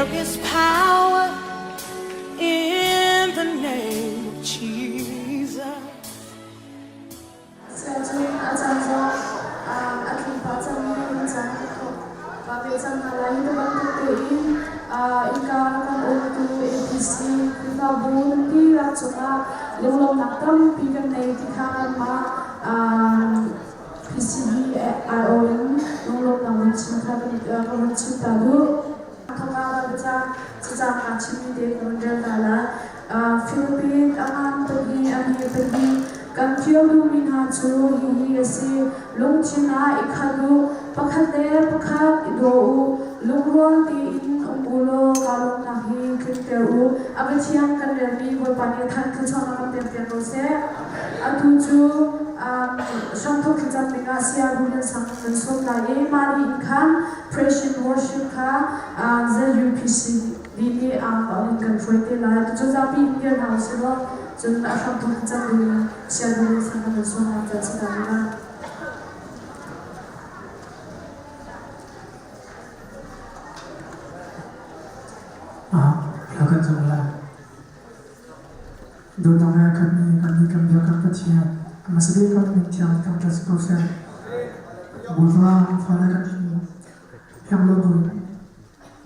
There is power in the name of Jesus. Sianginn a caan zong a tling pah cangmi an caan a thawk pah ve cang hna lai. Hi bantuk tein innka kan umtu APC Khrihfabu nan dihlak cungah lunglawmhnak tampi kan nei ti kha kanmah PCB IO in lunglawmhnak vun chim kha ka vun chim ta duh. Thawka biaca cacang aa chimmi te ka vun rel ta lai. Philippines a ngan pahnih a hme pahnih kan fial duhmi hna cu hihi a si. Lungthin ah i khat u, pakhat le pakhat i daw u, lungrual tein um u law kaa lawmhnak hi tlinter u. A biathiang kan relmi Bawipa nih a than thluachuahnak kan pekpiak ko seh. Atu cu hramthawk thlacam dingah Saya Ru Lian Sang kan sawm lai i mah nih in khan Praise and Worship kha ZUPC nih ang in kan hruai te lai. Cucu zapi in dir hna usih law cun a hramthawk thlacam ding Saya Ru Lian Sang kan sawm lai caan si ta rih Hla kan zong lai. Dawtnak he a khatmi kan nih kan biak kan Pathian, a hmasa bik kan min thiang thangṭhat si ko seh. Bawipa, fale kan hiang lo buin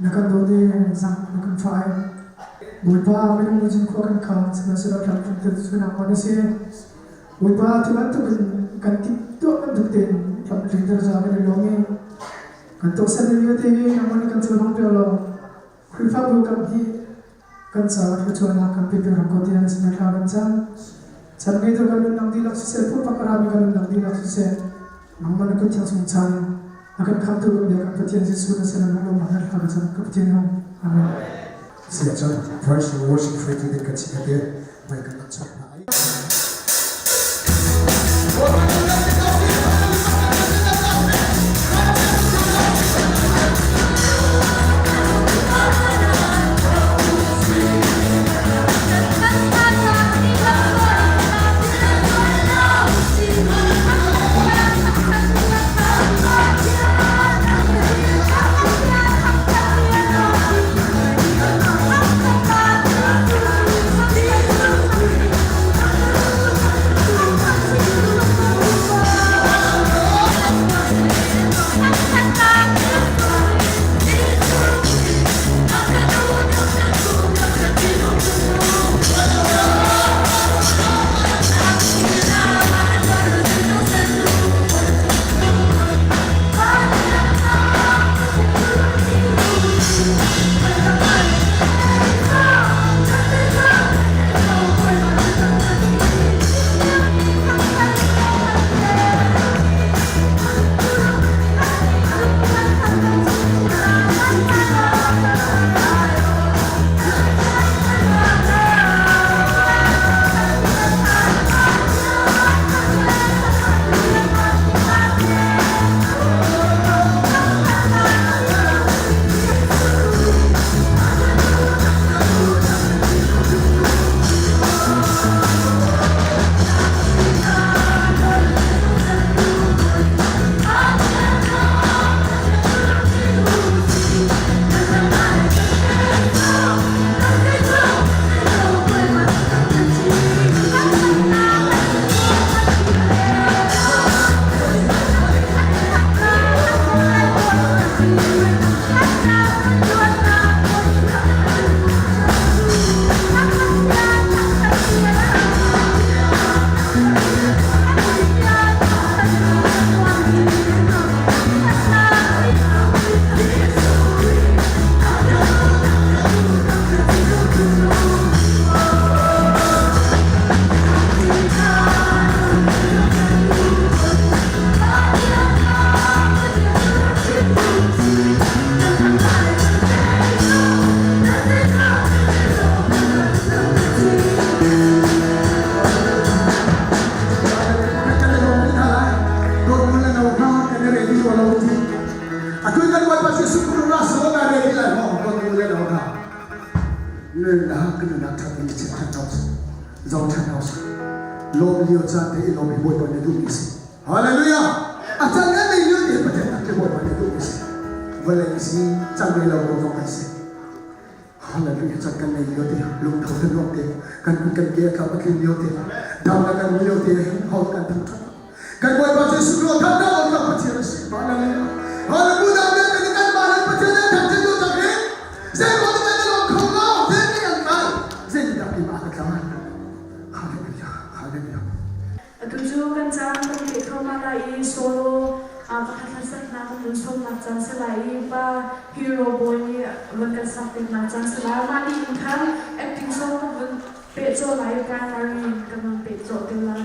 na kan dawt i zang na kan fah i Bawipa, minung nih cun khua kan khang, sihmanhsehlaw tlamtling te cu nangmah na si. Bawipa, cu bantukin kan timhtuah bantuk tein tlamtling deuh kan i lawm i kan tuahsermi vialte hi nangmah nih kan cohlang piak law Khrihfabu kam hi kan caah thluachuahnak kan pe ram ko tiah na sinah thla kan cam. Chan ngeitu kan nunnak dihlak siseh, pumpak a rami kan nunnak dihlak siseh, nangmah na kut thiang chung chan in a kan khamtu kan bia kan Pathian Jesuh na sinah lunglawmnak he thla ka cam. Ka Pathian hung. Amen. Siah cun praise and worship hruaitu ding kan si te mai kan rak chap hna ai. Hallelujah! A can le mei lio te Pathian tak le Bawipa nih duhmi si. Vawlei si cang lo ko zong kan si. Hallelujah chan kan nei lio te lungtho te nuam te kan kut kan ke tlam a tlin lio te damnak kan lio te hin hol kan thangthat kan Bawipa Jesuh Khrih than na ol Pathian a si hallelujah hallelujah ne kan kan ma le Pathian ne thangthat tu tak hi zei ko te kan lom kho lo zei ni kan kai zei ni dah ki ma ka tlai hallelujah hallelujah. Atu cu kan caan kan peh thluahmah lai i solo pakhat hlasaknak kan vun sawmnak caan si lai i pa hero bawi nih vun kan sak piaknak caan si lai. Mah dih in khan acting song kan vun pehcawh lai i primary in kan vun pehcawh te lai.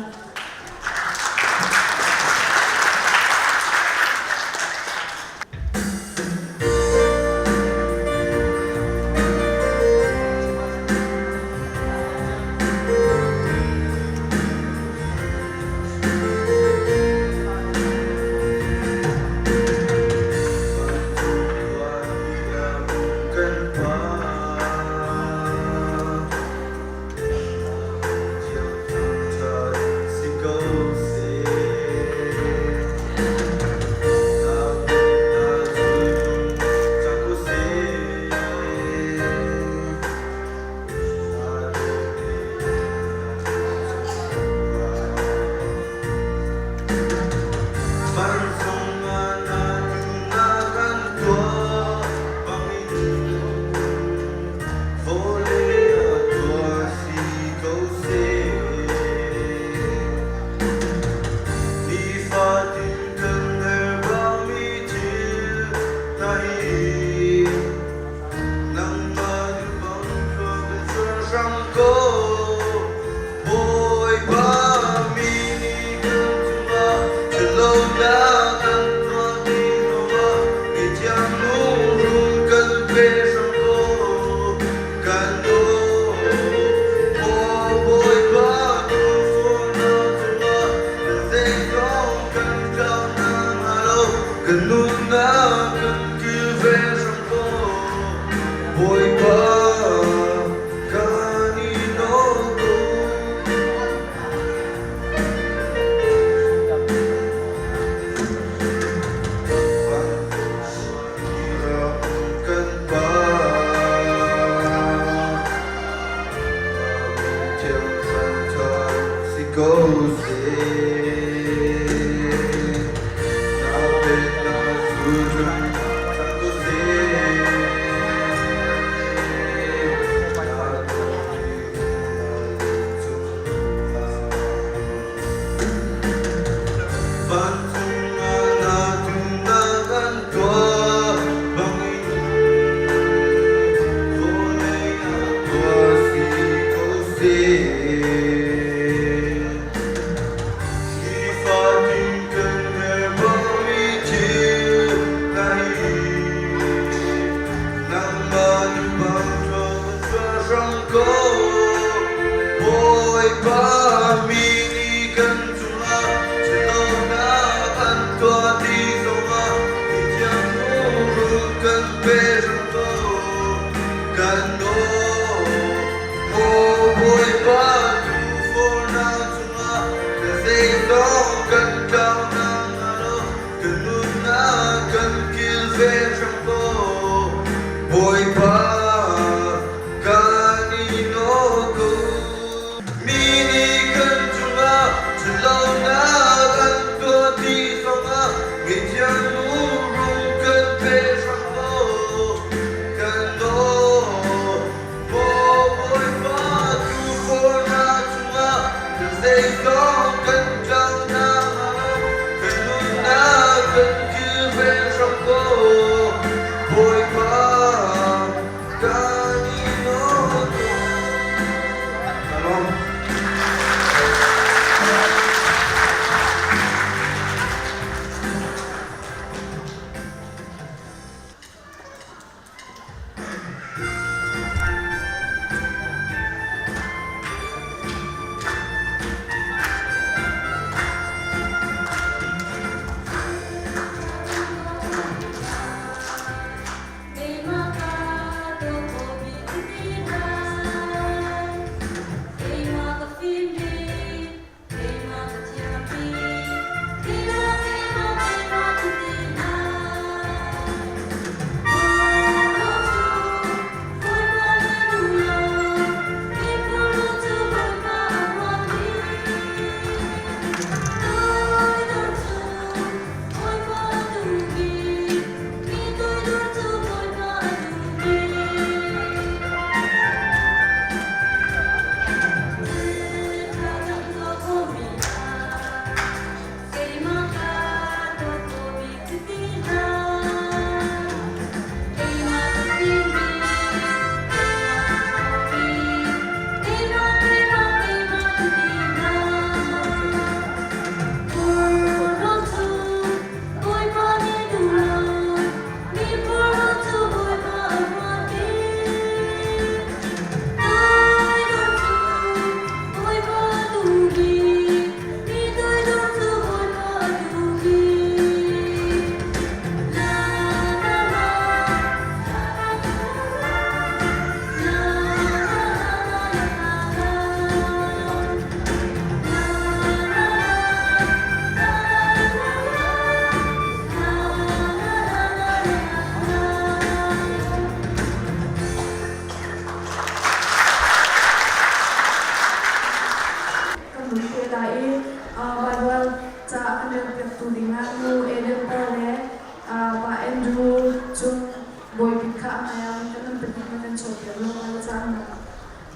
Cung Bawi bik kha a hmai ah kan nan pahnih na kan cawnpiak lo lai caan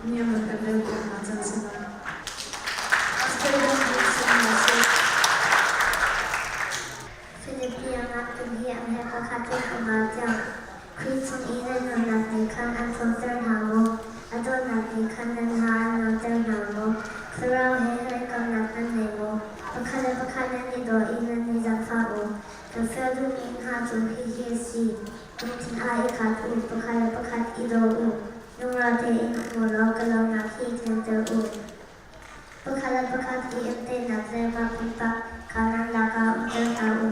nih a van kan relpiak hna caan si lai. Filipi a ngaktu hi an he pakhat le panga tiang Khrih chung i nan nunnak nih khan an ṭhawnter hna maw? A dawtnak nih khan nan hna an nuamter hna maw? Thlarau he hawikomhnak nan ngei maw? Pakhat le pakhat nan i daw i nan i zaangfah u. Kan fial duhmi hna cu hihi a si: lungthin ah i khat u, pakhat le pakhat i daw u, lungrual tein um u law ka lawmnak hi tlinter u. Pakhat le pakhat i umtenak le mah pumpak kha nan lakah umter hlah u.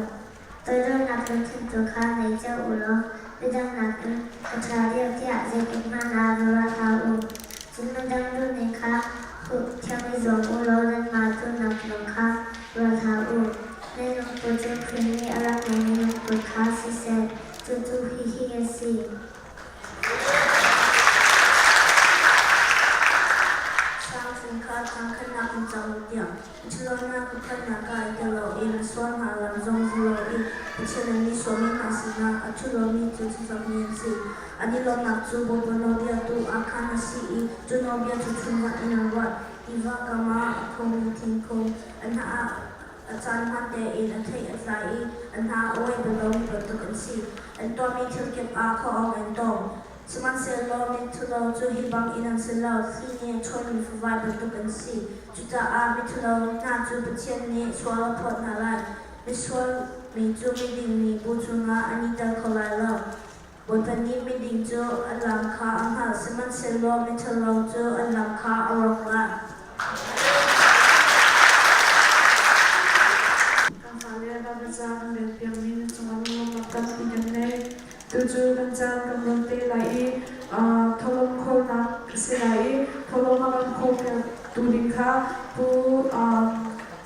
Toidornak lungthin tu kha ngei cio u law midang nakin ka ṭha deuh tiah zeitik hmanh ah va ruat hlah u. Cun midang duhning kha thiam i zuam u law nanmah duhnak lawng kha ruat hlah u. Nan lungput cu Khrih nih a rak ngeihmi lungput kha siseh, cucu hihi a si. Sangtling kha tlangkhatnak in cang u tiah ṭhalonak pakhatnak ah i tel loin misual hna lam zong zul loin Pathian an i sawmmi hna sinah a ṭhu lomi cu thlacammi an si. An i lawmhnak cu Bawipa nawlbia tu ah khan a si i cu nawlbia cu chunmang in an ruat. Tiva kam ah a khomi thingkung a hnah ah a caan hmaan tein a thei a tlai i a hna a uai bal lomi bantuk an si. An tuahmi thil kip ah khuaawng an tong. Sihmanhsehlaw mitthalo cu hi bangin an si lo, thli nih a ṭhawlmi favai bantuk an si. Cucaah mitthalo hna cu Pathian nih sual a phawt hna lai. Misual mi cu miding mi bu chungah an i tel kho lai lo. Bawipa nih miding cu a lam kha a hngalh, sihmanhsehlaw miṭhalo cu an lam kha a rawk lai. Kan fale Baibal ca kan relpiakmi na cungah lunglawmhnak tampi kan ngei. Tucu kan caan kan rawn te lai i tholom khawlnak a si lai i tholom a kan khawlpiaktu ding kha Pu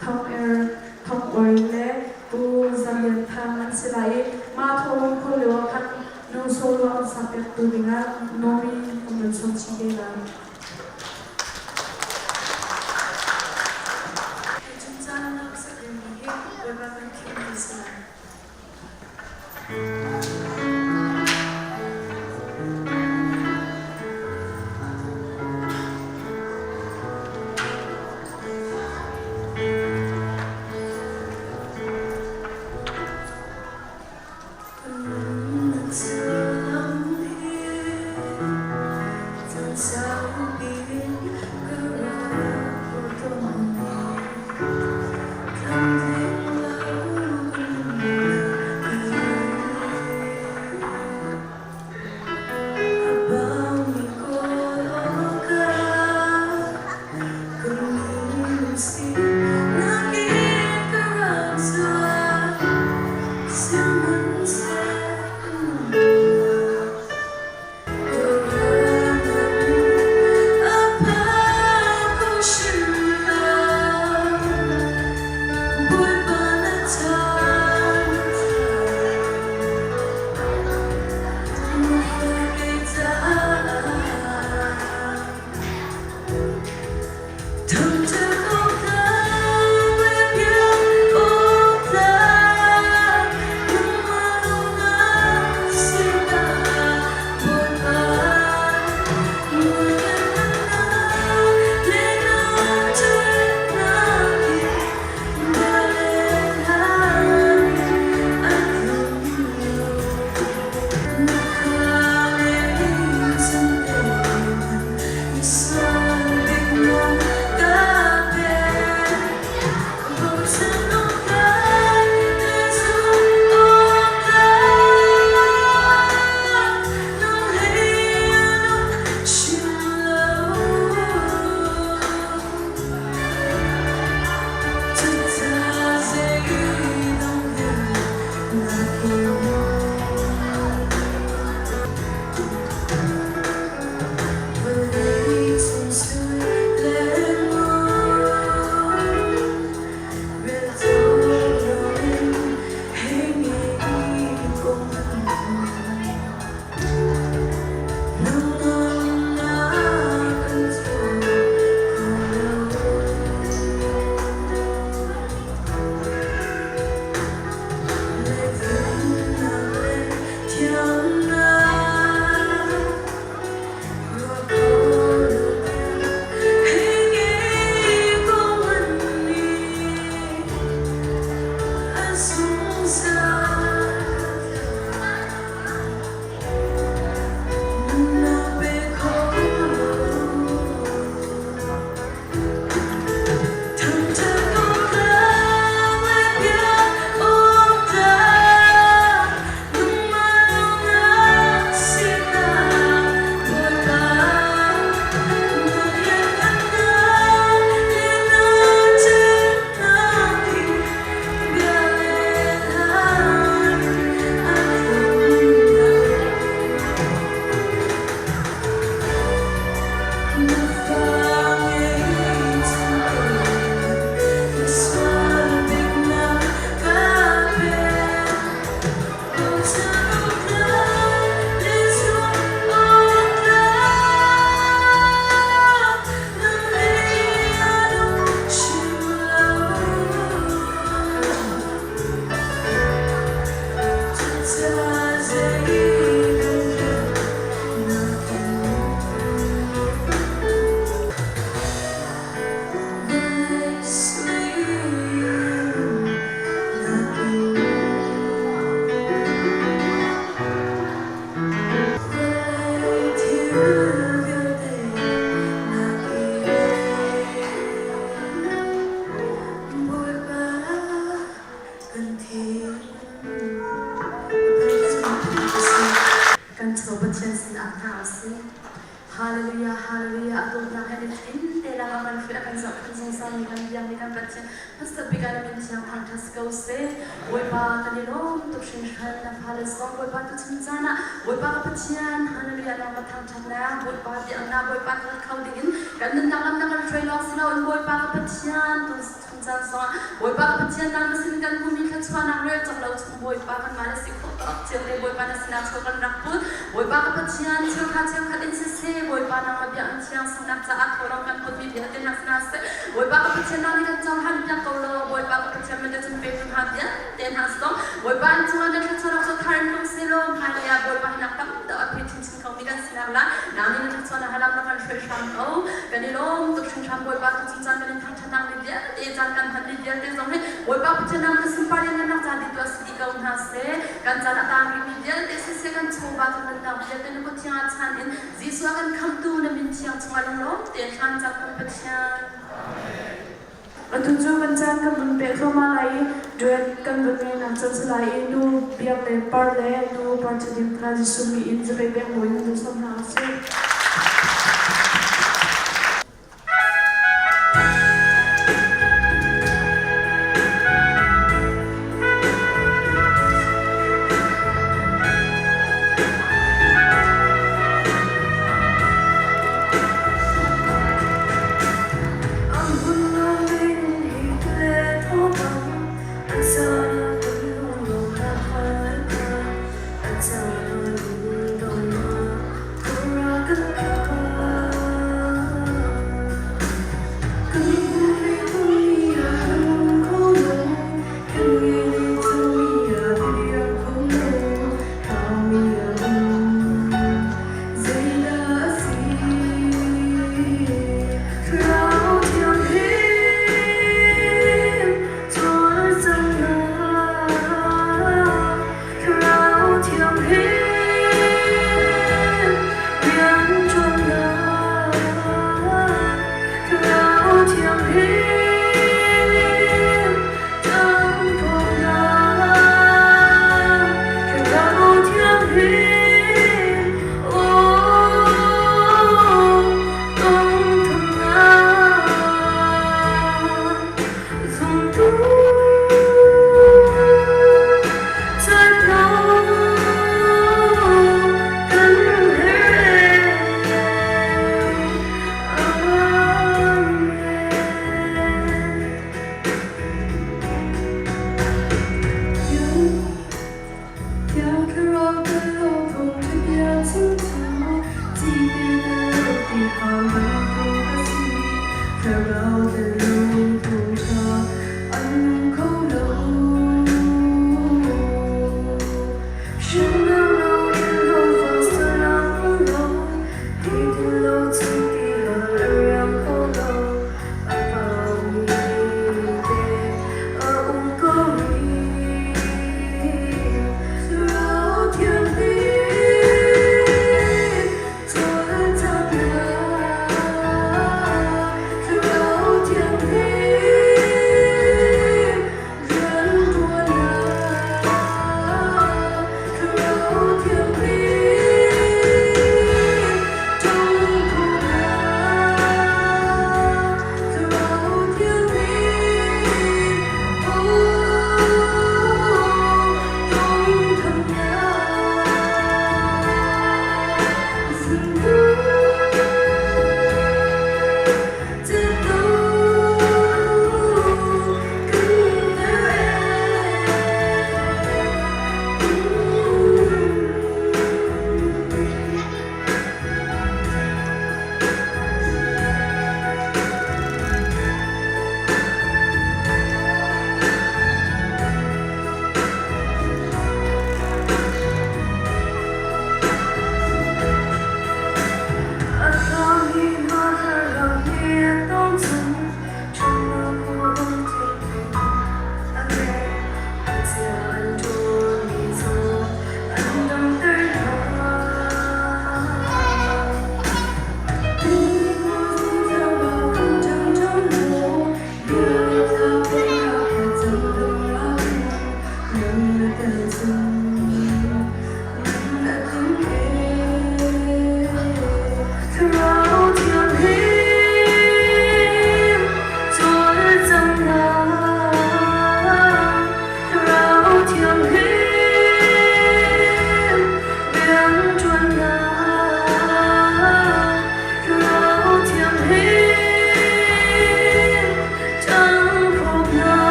Thang Er Thang Oi le Pu Za Lian Thang an si lai i mah tholom khawl lio ah khan nu solo an sakpiaktu dingah Nomi kan run sawm chih te lai. Cun caan a sak dingmi hi Bawipa kan thimmi a si lai. Na pe kho lo. Thangṭhat awk tlak le biak awk tlak nangmah lawng na sinak Bawipa. Na lianhngannak le na ṭhatnak hi bia le hla in a tling lo. Na fa ngei chung sual bik na ka pek. Bochan awk tlak le zumh awk tlak nang lei a dong chim lo. Cucaah zei kan herh nakin vawlei sui nakin vawlei thil vialte nakin Bawipa kan thin Kan cho Pathian sinah hna usih. Hallelujah, hallelujah. A dawtnak he nitin te lang ah kan hruai a kan zohkhenh zungzal mi kan biakmi kan Pathian hmasa bik ah na min thiang thangṭhat si ko seh. Bawipa kan i lawm tuk hringhran na fale zong Bawipa tuchun caan ah Bawipa ka Pathian hallelujah nang ka thangṭhatnak Bawipa biaknak Bawipa hngal kho dingin kan nunnak lam na kan hruai lawng si loin Bawipa ka Pathian tu chung caan zongah Bawipa ka Pathian nang na sin kan hmumi thluachuahnak rel cawk lo chung Bawipa kanmah na si khawh tawk cio te Bawipa na sinah chaw kan rak put. Bawipa ka Pathian cheuhra cheukhat in siseh Bawipa nangmah biakinn thiang saknak caah tholong kan putmi vialte hna si hna seh. Bawipa ka Pathian nang nih kan cohlan piak ko law Bawipa ka Pathian min cun pe tu hna vialte hna zong Bawipa an cungah na thluachuahnak cu thar in tlung seh law hmailei ah Bawipa hi nak tam deuh a phe chinchin khomi kan sinak la nang nih na thluachuahnak he lam na kan hruai hram ko. Kan i lawm tuk hringhran Bawipa tu cung caan kan in thangṭhatnak ni vialte caan kan hman ni vialte zong hi Bawipa Pathian nang na sunpar lianngannak ca dih tuah si dih ko hna seh. Kan caan a tang rihmi vialte siseh kan chawva kan nunnak vialte na kut thiang ah chan in Jesuh a kan khamhtu na min thiang chungah lunglawm tein hram cang kan Pathian. Atu cu kan caan kan vun peh thluahmah lai i duet kan vun ngei nak caan si lai i nu Biak le Par le nu Par Tha Dim kha Jesuh mi in zapei pek buin vun sawm hna usih.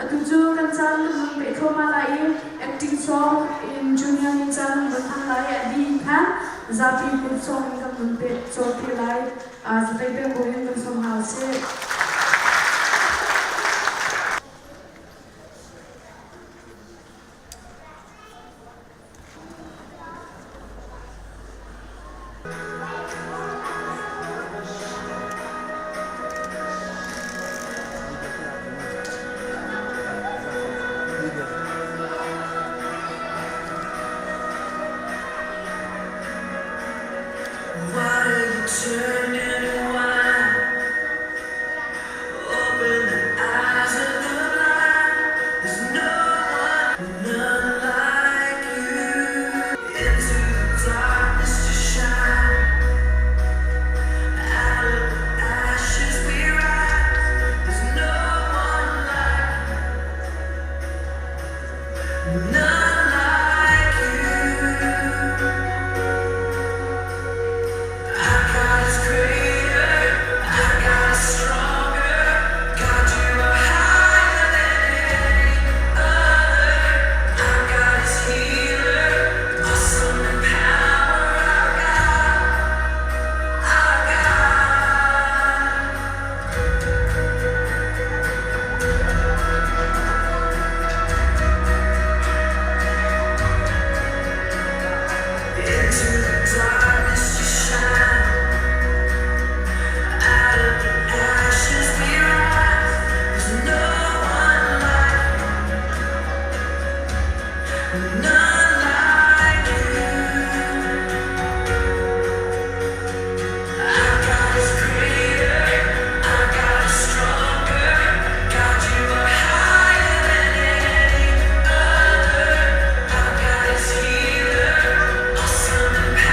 Atu cu kan caan kan hmang peh thluahmah lai i acting song in junior nih caan an von hmang lai i a dih in khan zapi group song in kan vun peh cawlpi lai. Zapei pek buin kan sawm hna usih. Why you turn into wine? Open the eyes of the blind. There's no one, none like you. Into the darkness to shine. Out of the ashes we rise. There's no one like you, none like you. Our God is greater. Our God is stronger. God, you are higher than any other. Our God is healer, awesome in power. Our God, our God. Into the darkness you shine. Out of the ashes we rise. There's no one like you, none like you. Our God is greater. Our God is stronger. God, you are higher than any other. Our God is healer, awesome in power.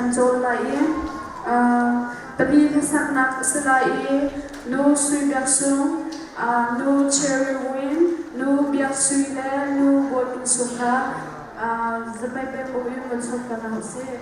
kan cawn lai i pali hlasaknak a si lai i Nu Sui Biak Sung, Nu Cherry Win, Nu Biak Sui le Nu Bawi Min Sung kha zapei peng bu in vun sawm ta hna usih.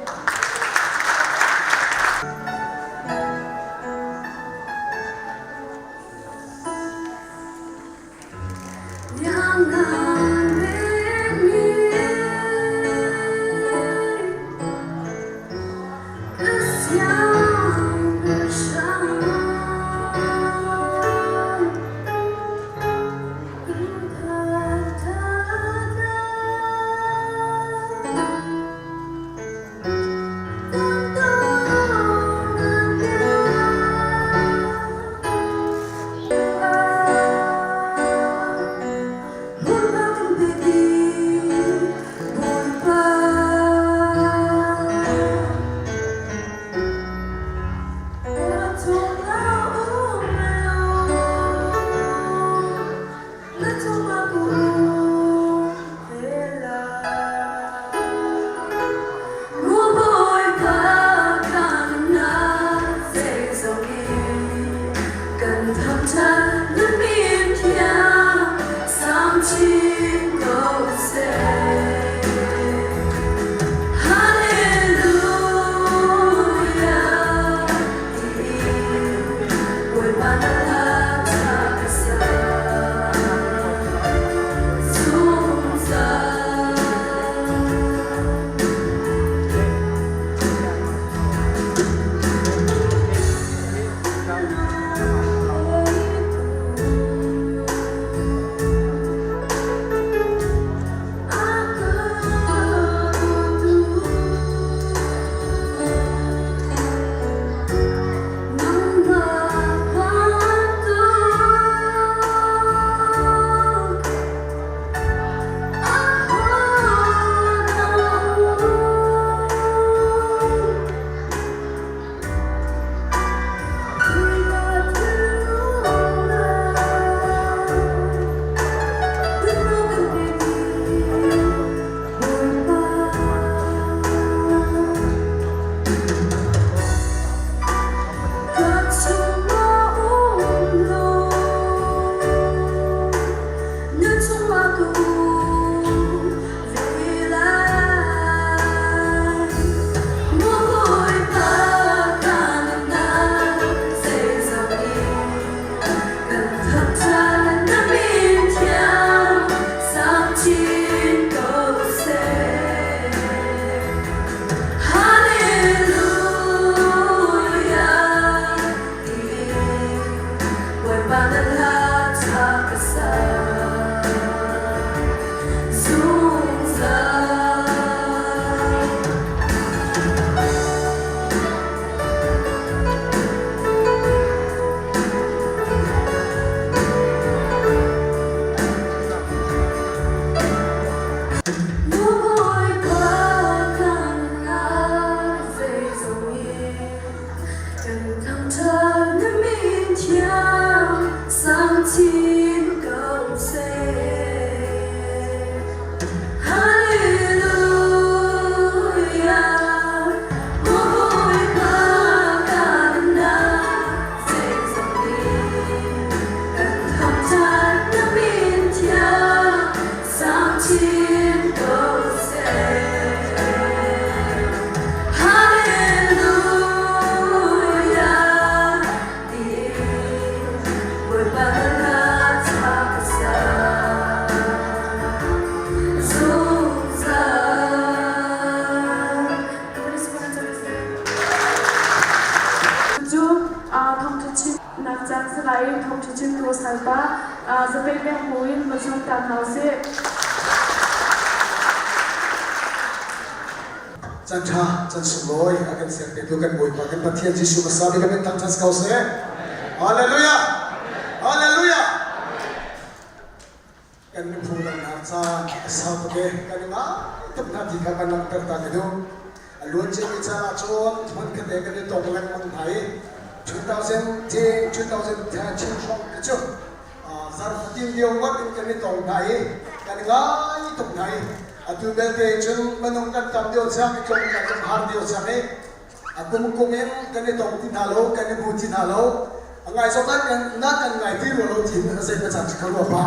Cu thawngṭha chimnak caan si lai i thawngṭha chimtu a salpa zapei peng buin va zum ta hna usih. Caan ṭha, caan sunglawi a kan serpiaktu kan Bawipa kan Pathian Jesuh hmasa bik kan thangṭhat si ko seh. Hallelujah! Hallelujah! Kan miphun dangnak caan a sau tuk e kan i ngai tuk hna ti kha kan langhter ta ka duh. A luan ciami caan ah cun hmunkhat he kan i tong lengmang hna i 2010 2013 hrawng te cu zarhfatin lio ngawt in kan i tong hna i kan i ngai tuk hna i atu belte cun minung kan tam deuh cang i tlawmnak zong har deuh cang i. A kum kum in kan i tong ti hna lo, kan i bu ti hna lo. A ngai zong nan kan na kan ngai ti rua lo tiin a zei caan kha rua pa.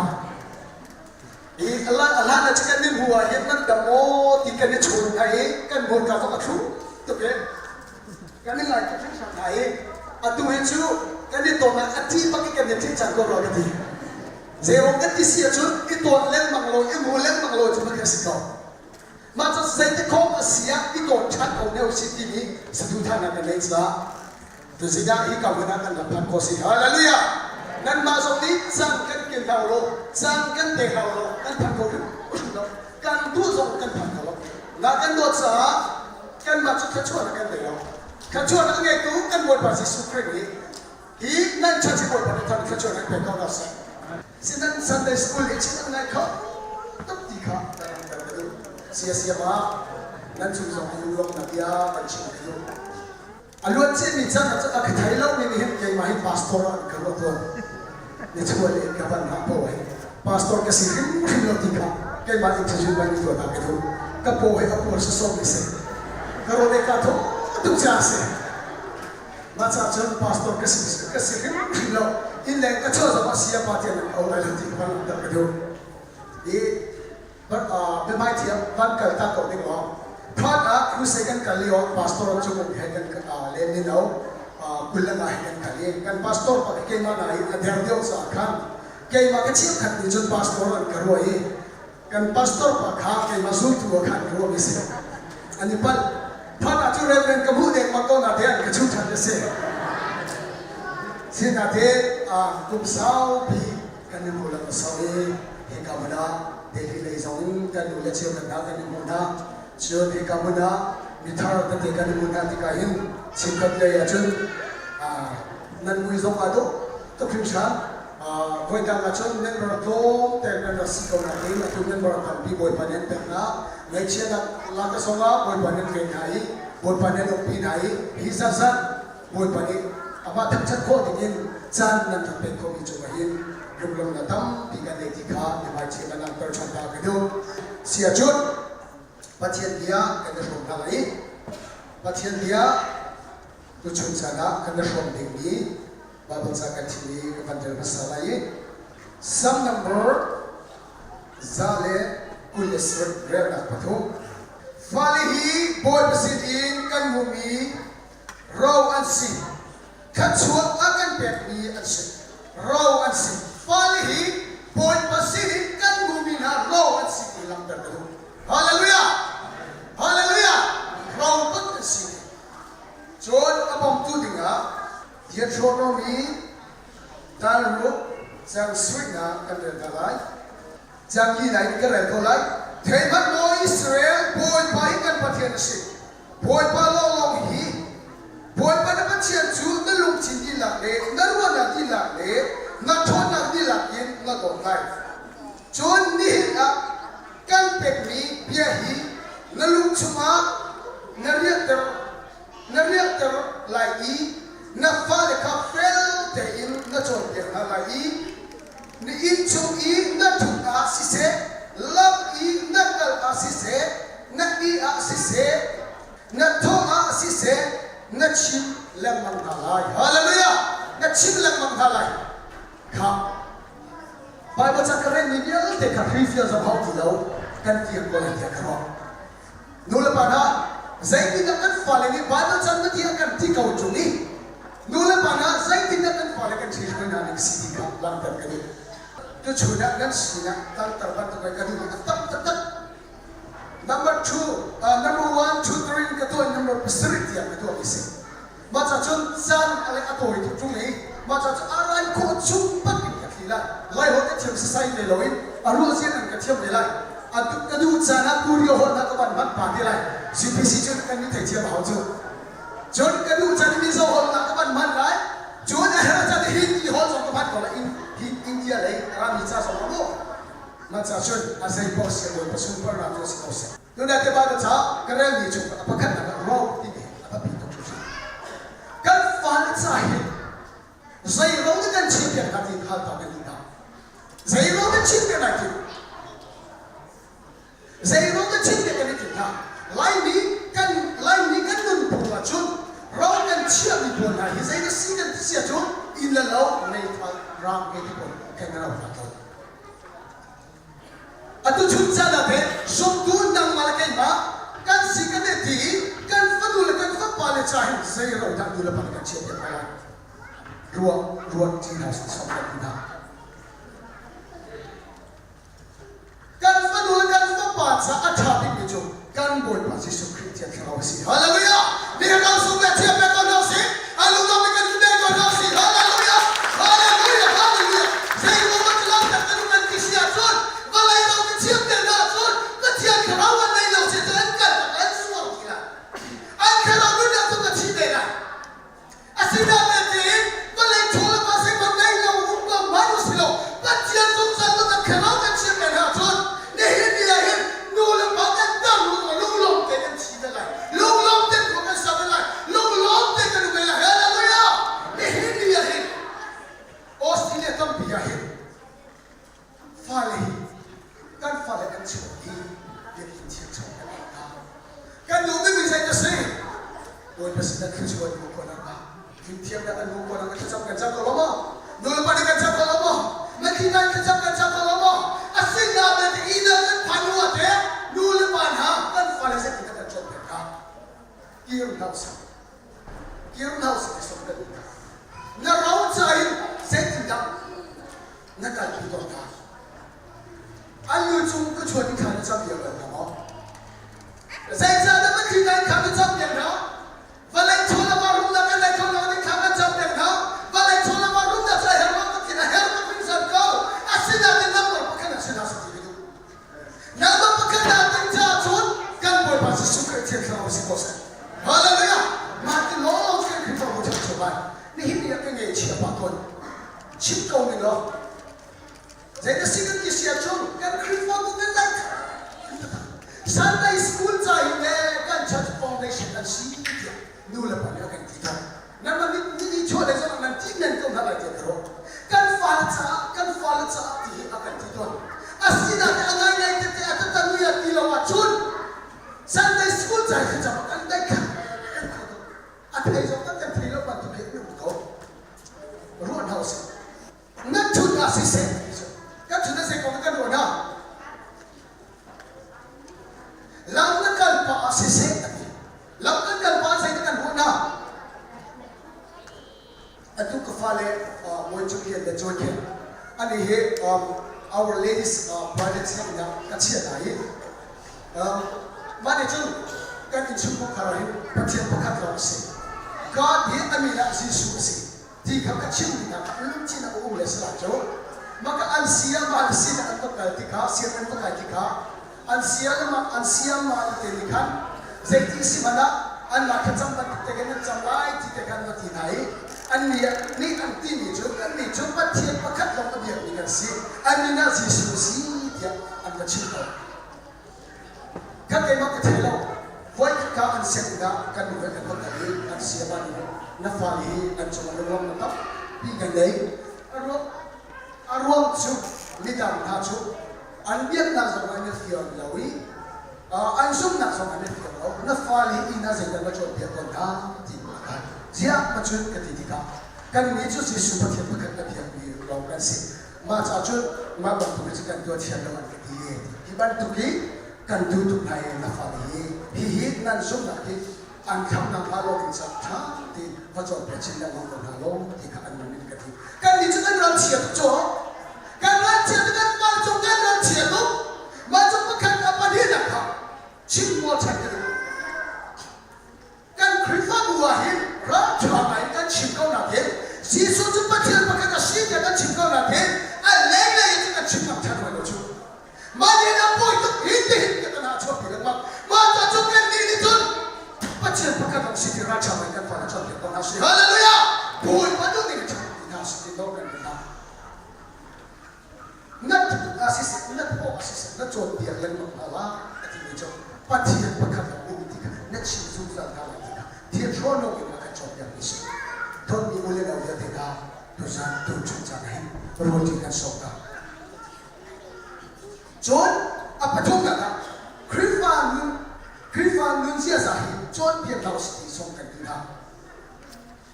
I a hlan a kan ni hmu ah hin nan dam maw ti kan i chun hna i kan hmurka zong a thlu tuk i kan i ngai tuk hringhran hna i atu hi cu kan i ton ah a ṭih bak i kan i ṭih cang ko rua ka ti. Zeirong kan ti si ahcun i tawn lengmang lo, i mu lengmang lo cu kan si ko. Mah cu zeitikhawm a si ah i tawn ṭhan ko ne usih timi saduhthahnak kan ngei caah tuzing ah hi ka hmun ah kan rak phan khawh si. Hallelujah! Nanmah zong nih cang kan ken hau lo, cang kan pe hau lo, kan phan kho hrimhrim lo. Kan duh zong kan phan kho lo. Na kan dawt caah kanmah cu thluachuahnak kan nei lo. Thluachuahnak a ngeitu kan Bawipa Jesuh Khrih nih Hi nan church hi Bawipa nih thluachuah nan pek ko hna seh. Sinan Sunday School hi chim an ngai kho tuk ti kha kan langhter ka duh. Siasiam ah nan chung zong a lunglawmhnak bia kan chim ka duh. A luan ciami chan ah cun a ka thei lomi nih hin keimah hi pastor ah an ka ruah tawn. Ni chuah le ka van hlah paoh hi pastor ka si hrimhrim lo ti kha keimah interview van i tuah ta ka duh. Ka paw hi a puar sawsawh mi si. Ka rawl ei kaa thawh tuk caah a si. Mah caah cun pastor ka si ka si hrimhrim lo. Innleng ka chuah zong ah saya pa tiah nan au lai lo ti ka van langhter ka duh. I biahmai thiam van kal ta ko ding law phan ah crusade kan kal lio ah pastor cu kum he kan le mino 20 le nga he kan kal i kan pastor pa keimah na i a der deuh caah khan keimah ka cheukhat nih cun pastor an ka ruah i Kan pastor pa kha keimah zultu ah khan ka ruahmi si. An i palh. Phan ah cu Reverend ka hmuh dengmang ko na te an ka chuh ṭhan a si. Sinate kum saupi kan i hmu lang sau i hika hmun ah Delhi lei zong in kan nu le cheu kan hna kan i hmuh hna. Cun hika hmun ah mithar tete kan i hmuh hna tikah hin chikkhat lei ahcun nan mui zong aa dawh tuk hringhran. Voidang ahcun member tlawmte kan rak si ko nain atu member tampi Bawipa nih an pek hna. Ngaihchiatnak lak zongah Bawipa nih an ven hna i Bawipa nih an umpi hna i hi zatzat Bawipa nih amah thangṭhat khawh dingin caan nan rak pek khawhmi cungah hin lunglawmhnak tampi kan nei ti kha biahmaiṭhi kan langhter ṭhan ta ka duh. Si ahcun Pathian bia kan i hrawm hna lai i Pathian bia tuchun caan ah kan i hrawm dingmi Baibal ca kan thim i ka van rel hmasa lai i Psalm number 127 relnak 3. Fale hi Bawipa sin in kan hmuhmi ro an si. Thluachuah a kan pekmi an si. Ro an si. Fale hi Bawipa sin in kan hmuhmi hna ro an si ti langhter ka duh. Hallelujah! Hallelujah! Ro bak an si. Cun a bawmtu dingah Deuteronomy talruk cang suihnak kan rel hna lai. Cang li in kan rel ko lai. Thei hmanh maw Israel, Bawipa hi kan Pathian a si. Bawipa lawnglawng hi Bawipa na Pathian cu na lungthin dihlak le na ruahnak dihlak le na ṭhawnnak dihlak in na dawt lai. Cun nihin ah kan pekmi bia hi na lung chungah na riahter na riahter lai i na fale kha fel tein na cawnpiak hna lai i na inn chung i na ṭhut ah siseh, lam i na kal ah siseh, na ih ah siseh, na thawh ah siseh, na chim lengmang hna lai. Hallelujah! Na chim lengmang hna lai. Kha Bible ca ka relmi vialte kha refill zong hau ti lo kan fiang ko lai tiah ka ruah. Nu le pa hna, zeitindah kan fale nih Bible cang na ti ah kan ti ko ṭung i nu le pa hna zeitindah kan fale kan ṭhihruai hna ning si ti kha langhter ka duh. Tuchun ah nan sinah langhter bantuk in ka duhmi a tam taktak. Number two, number one, two, three ka tuah number 7 tiang ka tuahmi si. Mah ca cun caan a le a tawi tuk ṭung i mah ca cu a rai khawh chung bantuk ka thli lai. Laiholh ka thiam sasai ve loin a ruahzia nan ka thiam ve lai. A ka duh caan ah Korea holh hna ka van hman pa te lai. CPC cun kan ni theithiam a hau cu. Cun ka duh caan i Mizo holh hna ka van hman lai. Cun a herh caan i Hindi holh zong ka hman ko lai. India lei rami ca zong a mu. Mah ca cun a zei paoh si a Bawipa sunparnak cu si ko seh. Nunnak te Bible ca ka relmi chung a pakhatnak ah ro timi a biapi tuk hrimhrim. Kan fale ca hi zei ro nih kan chimpiak hna ti hal ta kan duh hna. Zei ro kan chimpiak lai ti? Zei ro kan chimpiak kan i tim hna? Laimi kan Laimi kan nunphung ahcun chiahmi pawl hna hi zei na si kan ti sia cu inn le lo meithal rang he ti pawl kan ro hna tawn. Atu chun caan ah teh zumtu nangmah le keimah kan si kan i ti i kan fanu le kan fapa le ca hin zei ro dah nu le pa nih kan chiah piak hna lai? Ruah ruat ṭi hna sih sawm kan ti hna. Kan fanu le kan fapa ca a ṭha bikmi cu kan Bawipa Jesuh Khrih Thiang Thlarau a si. Hallelujah! Miracle sung le thiam pek ko hna usih. A lungdong in kan bia ko hna usih. Hallelujah! Hallelujah! Hallelujah! Zei ruang ah cu lam kan um an ti si ahcun vawlei ro ka thiam te hna ahcun Pathian thlarau an nei lo si cun an kal an sual ti lai. An thlarau nunnak cu ka thi te lai. Asinain tiin vawlei chaw le va zeihmanh ngei lo um ko hmanh u silo Pathian zungzal cu kan thlarau kan chiah men ahcun nihin ni ah hin nu le pa kan tar lunglawm tein an thi te lai lunglawm tein khua kan sa te lai lunglawm tein kan um te lai. Hallelujah! Nihin ni ah hin Australia tampi ah hin fale hi kan fale kan chuak i biakinn thiangchom kan ngei hna. Kan duh bikmi zei ka si? Bawipa sinah thluachuah an hmuh khawh nakhnga fimthiamnak an hmuh khawh nakhnga thlacam kan cam ko lo maw? Nulepa nih kan cam ko lo maw? Na thi kan thlacam kan cam ko lo maw? Asinain inn ah kan phan hnu ah teh nulepa hna kan fale zeitin dah kan cawnpiak hna? Kir hna usih. Kir hna usih ti sawm kan duh hna. Na ro ca in zeitindah na kalpi tawn hna? An lu cung ka chuan in thla na cam piak bal hna maw? Zeicahdah Pathian in thla na cam piak hna? Vawlei chaw le va rumnak kan nei kho lo ding thla kan cam piak hna. Vawlei chaw le va rumnak cu a herh lo Pathian a herh tuk hringhran ko. Asinain nangmah pakhat ah sin ah si ti ka duh. Nangmah pakhat ah ding caah cun kan Bawipa Jesuh Khrih Thiang Thlarau si ko seh. Hallelujah! Mah ti lawng kan Khrihfabu ṭhangcho lai. Nihin ni ah ka ngei chia pah tawn. Chim ko ning law Zei na si kan ti si ahcun kan Khrihfabu kan lai Sunday school ca hi le kan church foundation an si tiah nu le pa nih a kan ti tawn. Nan nih ni chuah le zong nan ti men ko hna lai tiah ka ruah. Kan fale caah kan fale caah ti hi a kan ti tawn. Asinain a ngaingai tete a tatanu ya ti lo ahcun Sunday school ca hi cam kan dai kha a thei zong kan kan thei lo bantuk hi an um ko. Ruah hna usih. Nan ṭhut ah siseh ti cu kan ṭhut ah zei kong kan ruah hna? Lam na kal pah ah siseh a ti. Lam kan kal pah ah zei kan ruah hna? Atu ka fale Bawi Cung Lian le Joy Khen ani hi Our Ladies private sianginn ah ka chiah hna i mah nih cun kan innchung kongkhar ah hin Pathian pakhat lawng a si. God hi a min ah Jesuh a si. Ti kha ka chimmi hna kha lungthin ah a um le si lai cu. Mah ka an sia mah le sinah an va kal tikah, sianginn an va kai tikah, an sia le mah an sia mah le te nih khan zeiti si hmanh ah anmah thlacam bantuk te khin nan cam lai ti te khan va ti hna i annih nih an timi cu kannih cu Pathian pakhat lawng a biakmi kan si, an min ah Jesuh a si tiah an va chim ko. Kan keimah ka thei lo. Voikhat ka an sianginn ah kan nu he kan va kal i an sayama nih na fale hi an cungah lunglawmhnak tampi kan ngei. A ruang cu midang hna cu an biaknak zong an i fiang lo i an zumhnak zong an i fiang lo. Na fale hi inn ah zeidah na cawnpiak tawn hna ti a kan. Ziah ma cun ka ti tikah kannih cu Jesuh Pathian pakhat na biakmi lawng kan si. Mah ca cun mah bantuk hi cu kan tuah thiam lo an ka ti. Hi bantuk hi kan duh tuk hna i na fale hi hihi nan zumhnak hi an khamnak hnga lo ding caah ṭha tein va cawnpiak chin lengmang ko hna law ti kha an nun in ka ti. Kannih cu kan ral chia tuk cu. Kan ral chia tuk kan fale cung kan ral chia tuk. Mah cu pakhat a pahnihnak kha chim mual ṭhan ka duh. Kan Khrihfabu ah hin ralṭha ngai in kan chim ko nakin Jesuh cu Pathian pakhat a si tiah kan chim ko nakin a lenglei in cun kan chim ngam ṭhan rih lo cu. Mah nih a pawi tuk hin ti hin kan hna chuahpi lengmang. Mah ca cu kannih nih cun Pathian pakhat lawng si ti ralṭha ngai kan fa le cawnpiak ko hna sih. Hallelujah! Bawipa duh ning in ṭha ti hna sih ti nawl kan duh hna. Na thuk ah siseh, na thaw ah siseh, na cawnpiak lengmang hna lai a timi cu Pathian pakhat a um ti kha na chim zungzal hna lai ti kha Deuteronomy in a kan cawnpiakmi a si. Dawtmi u le nau vialte hna, tuzan tuchun caan ah hin roti kan sawm hna. Cun a pathumnak ah Khrihfa nun Khrihfa nun ziaza hi cawnpiak hna usih ti sawm kan duh hna.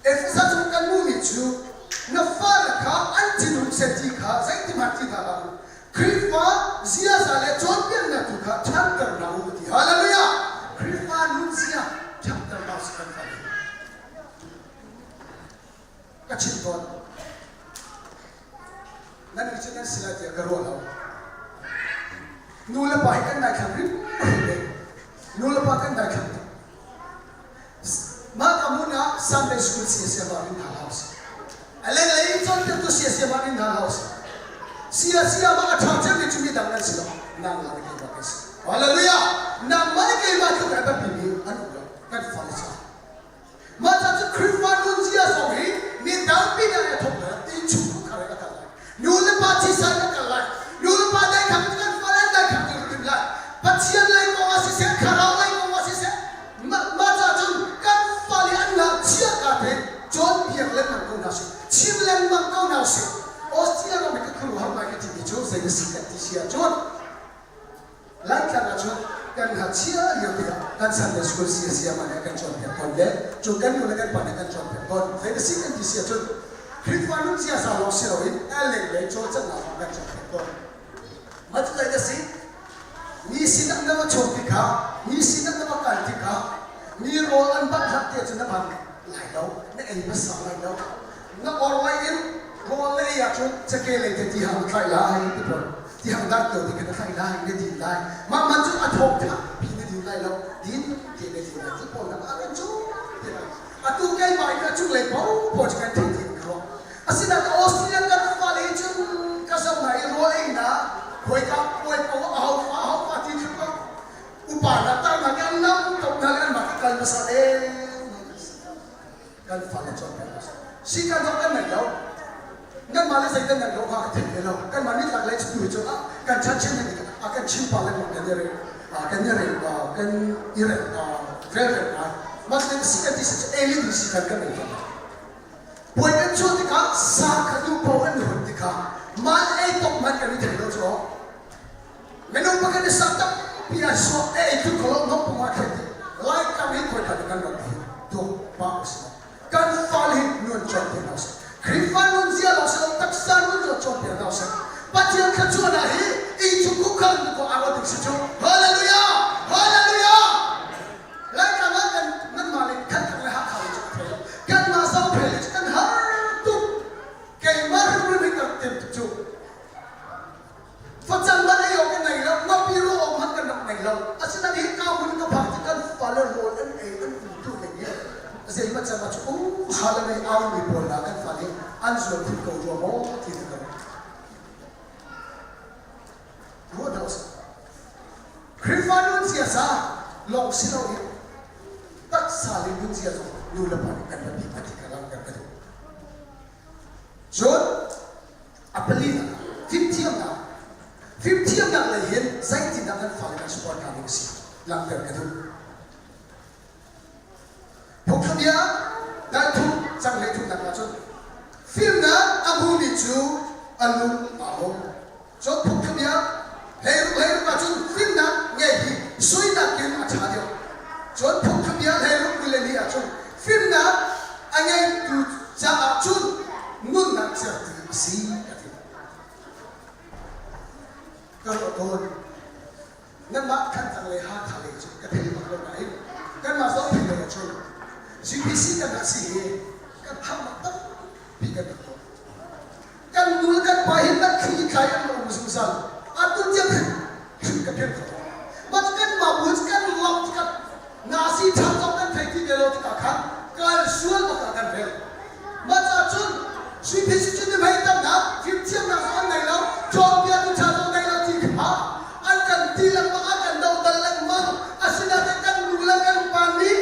Efesa chung kan hmuhmi cu na fale kha an thinhung seh ti kha zeitihmanh ti hna hlah u. Khrihfa ziaza le cawnpiaknak tu kha ṭhanter hna u a ti. Hallelujah! Khrihfa nunzia ṭhanter hna usih kan fale. Ka chim tawn. Nan nih cu nan si lai tiah ka ruah lo. Nu le pa hi kan daithlang hrimhrim ve. Nu le pa kan daithlang tuk. Mah ka hmun ah Sunday school sia ma rin hna house. A lenglei in cawnpiaktu sia ma rin hna house. Sia sia ma a ṭha cemmi cu mi dang nan si lo. Nangmah le keimah kan si. Hallelujah! Nangmah le keimah tluk a biapimi an um lo. Kan fale caah. Mah ca cu Khrihfa nunzia zong hi mi tampi nih an thawk lai, innchung khar in a kal lai. Nu le pa thisa in a kal lai. Nu le pa daithlang in kan fale daithlang in tim lai. Pathian lei kong ah siseh, thlarau lei kong ah siseh, mah mah ca cun kan fale an ngakchia ka te cawnpiak lengmang ko hna sih, chim lengmang ko hna sih. Austria ram i ka khuaruahhar ngai ka timi cu zei na si kan ti si ahcun Laitlang ah cun kan ngakchia lio te ah kan Sunday school sayama nih a kan cawnpiak tawn le cu kan nu le kan pa nih a kan cawnpiak tawn. Zei na si kan ti si ahcun Khrihfa nun ziaza lawng si loin a lenglei cawlcanghnak zong kan cawnpiak tawn. Mah cu zei na si? Mi sinah na va chuak tikah, mi sinah na va kal tikah, mi rawl an banh hlah ti ahcun na banh lai lo, na ei hmasa lai lo. Na orhlei in rawl na ei ahcun cake lei te ti hang na tlaih lai ti pawl. Tiang dar to ti kan thlai lai na din lai mah man cu a thawk tha pi na din lai lo din te na din lai ti pawl na ah kan cu te lai atu keimah in a cung lei po po cu kan thei tin ka ruah asinain Australia kan fale hi cun ka zoh hna i rawl ei na khuaika puai po a ho fa ho fa ti thlu ko upa na tar na kan lam tok na le an mah kal hmasa le kan fale cawnpiak hna seh. Si kan zong kan ngei lo. Nanmah le zeidah nan lawh kha ka thei ve lo. Kanmah nitlak lei tu hi cu kan chan chin lengmang a kan chim pah lengmang kan i rel kan i rel kan i rel rel rel ngai. Mah cu si kan ti si cu elin si kan kan ngei lo. Puai kan chuah tikah sa kha duh paoh an hun tikah mah ei tok man kan i thei lo cu. Minung pakhat i sa tampi a suak e ei tluk ko lo nok pung ah khin lai kam hin khoi khat kan rak hi tuk pa usih kan fale hi nun cawnpiak hna usih Khrihfa nun zia lawng si lo taksa nun zong cawnpiak hna usih Pathian thluachuahnak hi innchung khukkhal ko aa ding si cu Hallelujah Hallelujah Laitlang ah kan nanmah le khat le Hakha le cu ka thei lo kanmah Zophei le cu kan har tuk keimah hrimhrim hi ka rak tem tuk cu Facang hmanh ei awk kan ngei lo, ngapi ruah awk hmanh kan rak ngei lo. Asinain hi ka hmun ka phak cu kan fale rawl an ei an um tu ning hi zeimaw can ah cu um hal a ngei aumi pawl hna kan fale an zual phun ko rua maw ti na ka ruah. Ruah hna usih. Khrihfa nun ziaza lawng si loin taksa le nun zia zong nu le pa nih kan biapi a ti ka langhter ka duh. Cun A palinak ah fimthiamnak fimthiamnak lei hin zeitindah kan fale kan support hna ding a si langhter ka duh. Phungthlubia dal thum cang hlei thumnak ah cun fimnak a hmumi cu a lung aa lawm. Cun phungthlubia hleiruk hleiruk ah cun fimnak ngei hi sui nakin a ṭha deuh. Cun phungthlubia hleiruk 22 ah cun fimnak a ngeitu caah cun nunnak certi a si a ti. Ka ruah tawn. Nanmah Thantlang le Hakha lei cu ka thei bak lo nain kanmah Zophei lei ah cun GPC kan rak si hi kan harnak tampi kan rak tuah. Kan nu le kan pa hi nan thli tlai an um zungzal. Atu tiang hin hrim ka phir kho. Mah kan mah bu kan lak tikah nasi ṭha zong kan thei ti ve lo tikah khan kal sual bak ah kan rel. Mah caah cun GPC cu ni hmei tamnak fimthiamnak zong an ngei lo, cawnpiaktu ṭha zong ngei lo ti kha an kan ti lengmang, an kan dohdal lengmang. Asinain kan nu le kan pa nih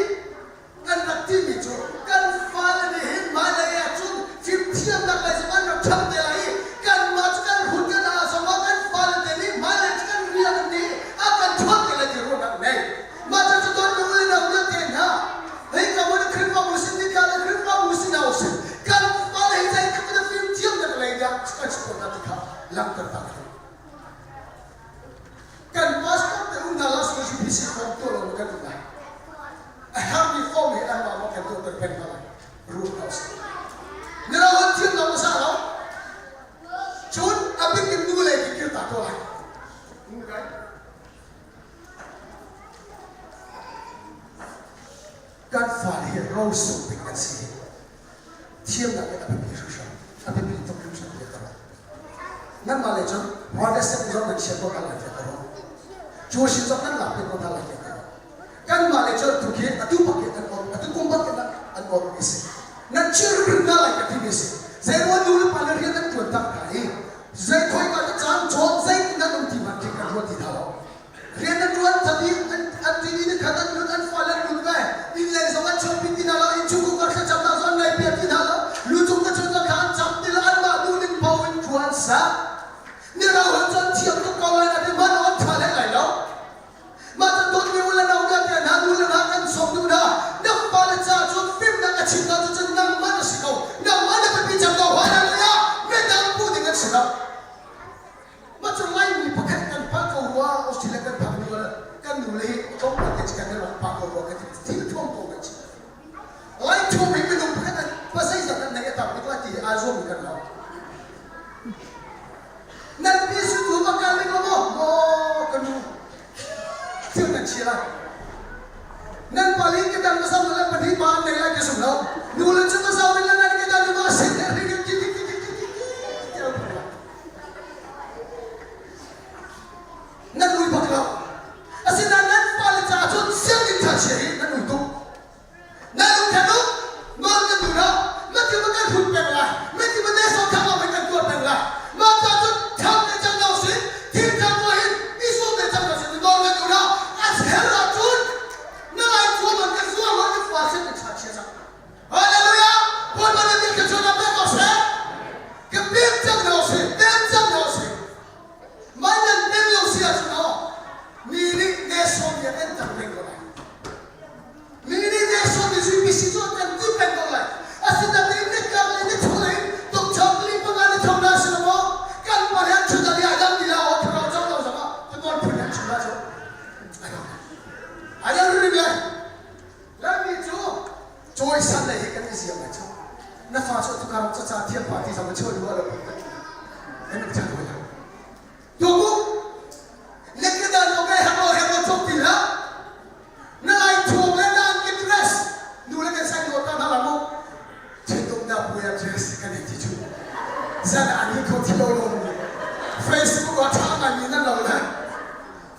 kan rak timi cu kan fale nih hin hmailei ah cun fimthiamnak lei zong an rak ṭhang te lai i kanmah cu kan hun kan ah zongah kan fale te nih hmailei cu kan rian nih a kan ṭhawn te lai ti ruahnak nei. Mah cu cu nu le no vialte hna hei ka mun Khrihfabu sin ni tla le Khrihfabu sin hau sin kan fale hi zeitluk in fimthiamnak lei dah kan support hna ti kha langhter ta ka duh. Kan pastor te um hna la GPC form tuah lo kan um lai. A herhmi form hi anmah maw kan tuahter peng hna lai. Ruat hna usih. Mirawl thiamnak na sa lo. Cun a bik in nu lei khi kir ta ko lai. Kan fale hi rosung bik an si. Thiamnak hi a biapi hringhran. A biapi tuk hringhran tiah ka ruah. Nanmah lei cun Protestant zong nan chiat ko hna lai tiah ka ruah. Cu sin zong nan lak ko hna lai tiah ka ruah. Kanmah lei cun atu khi atu bak in an or atu kum bak in an or mi si. Nan chir hna lai ka ti mi si. Zeiruang nu le pa le rian an ṭuan tak hna i zei khoi ka caan chawn zei nan um ti hmanh khi kan ruat ti hna lo. Rian an ṭuan that i an ti ni khat an lut an fale an lut ve. Inn lei zong an chuahpi ti hna lo, innchungkhar kar thlacamnak zong an ngei piak ti hna lo. Lu cung ka chun kha an cam ti lo, anmah duhning paoh in khua an sa. Mirau han cu an thiam tuk ko lai na ti hmanh an ṭha hlei lai lo. Mah cu dawtmi u le nau vialte hna nu le hna kan sawm duh hna. Nang fale caah cun fimnak a chim hna cu cun nangmah na si ko. Nangmah na biapi cem ko. Hallelujah! Midang puh ding an si lo. Mah cu Laimi pakhat kan pah ko rua, Australia kan phak hnu ah kan nu le hi tlawmpal te kan rak pah ko rua ka ti thil thuam ko kan chim. Lai thuam hi minung pakhat an pasai zat an nei a tam bik lai ti hi aa zuam kan lo. Nan pi su tu ma kal ning lo maw? Maw ka nu thil nan chia lai. Nan pali ke dan masam le pahnih pa an nei lai ke sum lo. Nu le cu masam le nan ke dan ma sin ri ki ki ki ki ki ki ki Nan ui bak lo. Asinain nan fale caah cun sianginn ṭha chia hi nan ui tuk. Nan um khen u, nawl kan duh lo. Mati ma kan hrut peng lai. Mati ma ne sawm thang lo kan tuar peng lai. Mah ca cun thang te cang lo si, thil thang tuah hin i sawm te cang lo si nawl kan duh lo. A her ahcun na lai thuam an kan zuar lo in fa sin ṭha chia cang. Hallelujah! Bawipa nih min thluachuahnak pek ko seh. Ka pek cang hna usih, pek cang hna usih. Mah nan pek lo si ahcun aw, mi nih nesawm bia kan tam peng ko lai. Mi nih nesawm bia si cu kan ti peng ko lai. Asinain nitlak le nichuahlei in tukchak li panga ni thong hna si lo maw? Kan pa he an chut a bia dang ti la aw thlarau cang lo zongah tunawn phun an chim ahcun ai dang rih lai. Laimi cu cawisan lei hi kan i ziam lai cu. Na fa cu tukar caca thiam pa ti zong a chuah duh lo kan um chan hoi lo. Tuku lekada lo kai hang lo hang lo chok ti hlah. Na lai thuam le na an dress nu le kan sai do ta hna la mu. Thintum na puya dress kan ti chu. Zan an hi kho thi lo lo. Facebook ah tha ngai mi nan lo le.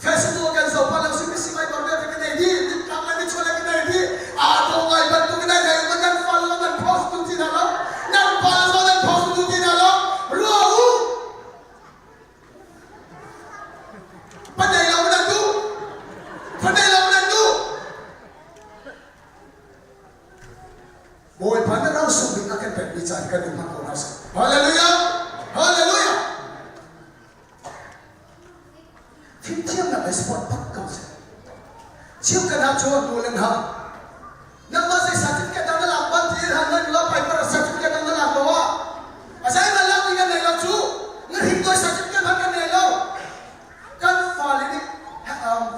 Festival kan zoh pah lo si misi mai bang vialte kan ei dih nitlang le nichuah le kan ei dih aa dawh ngai bantuk in ai nei man nan fal lo nan post tu ti hna lo nan pa lo nan post tu ti hna lo ruah u panei lo nan duh panei lo nan duh Bawipa na ro sung bik a kan pekmi caan kan in hmang ko hna seh Hallelujah Hallelujah Fimthiamnak le sport bak ko seh. Cheukhat ah cun nu le hna nangmah zei certificate dah na lak bal ti han nan la paper certificate dah na lak lo ah a zeihmanh lak ding kan nei lo cu na hringtuai certificate hmanh kan nei lo kan fale nih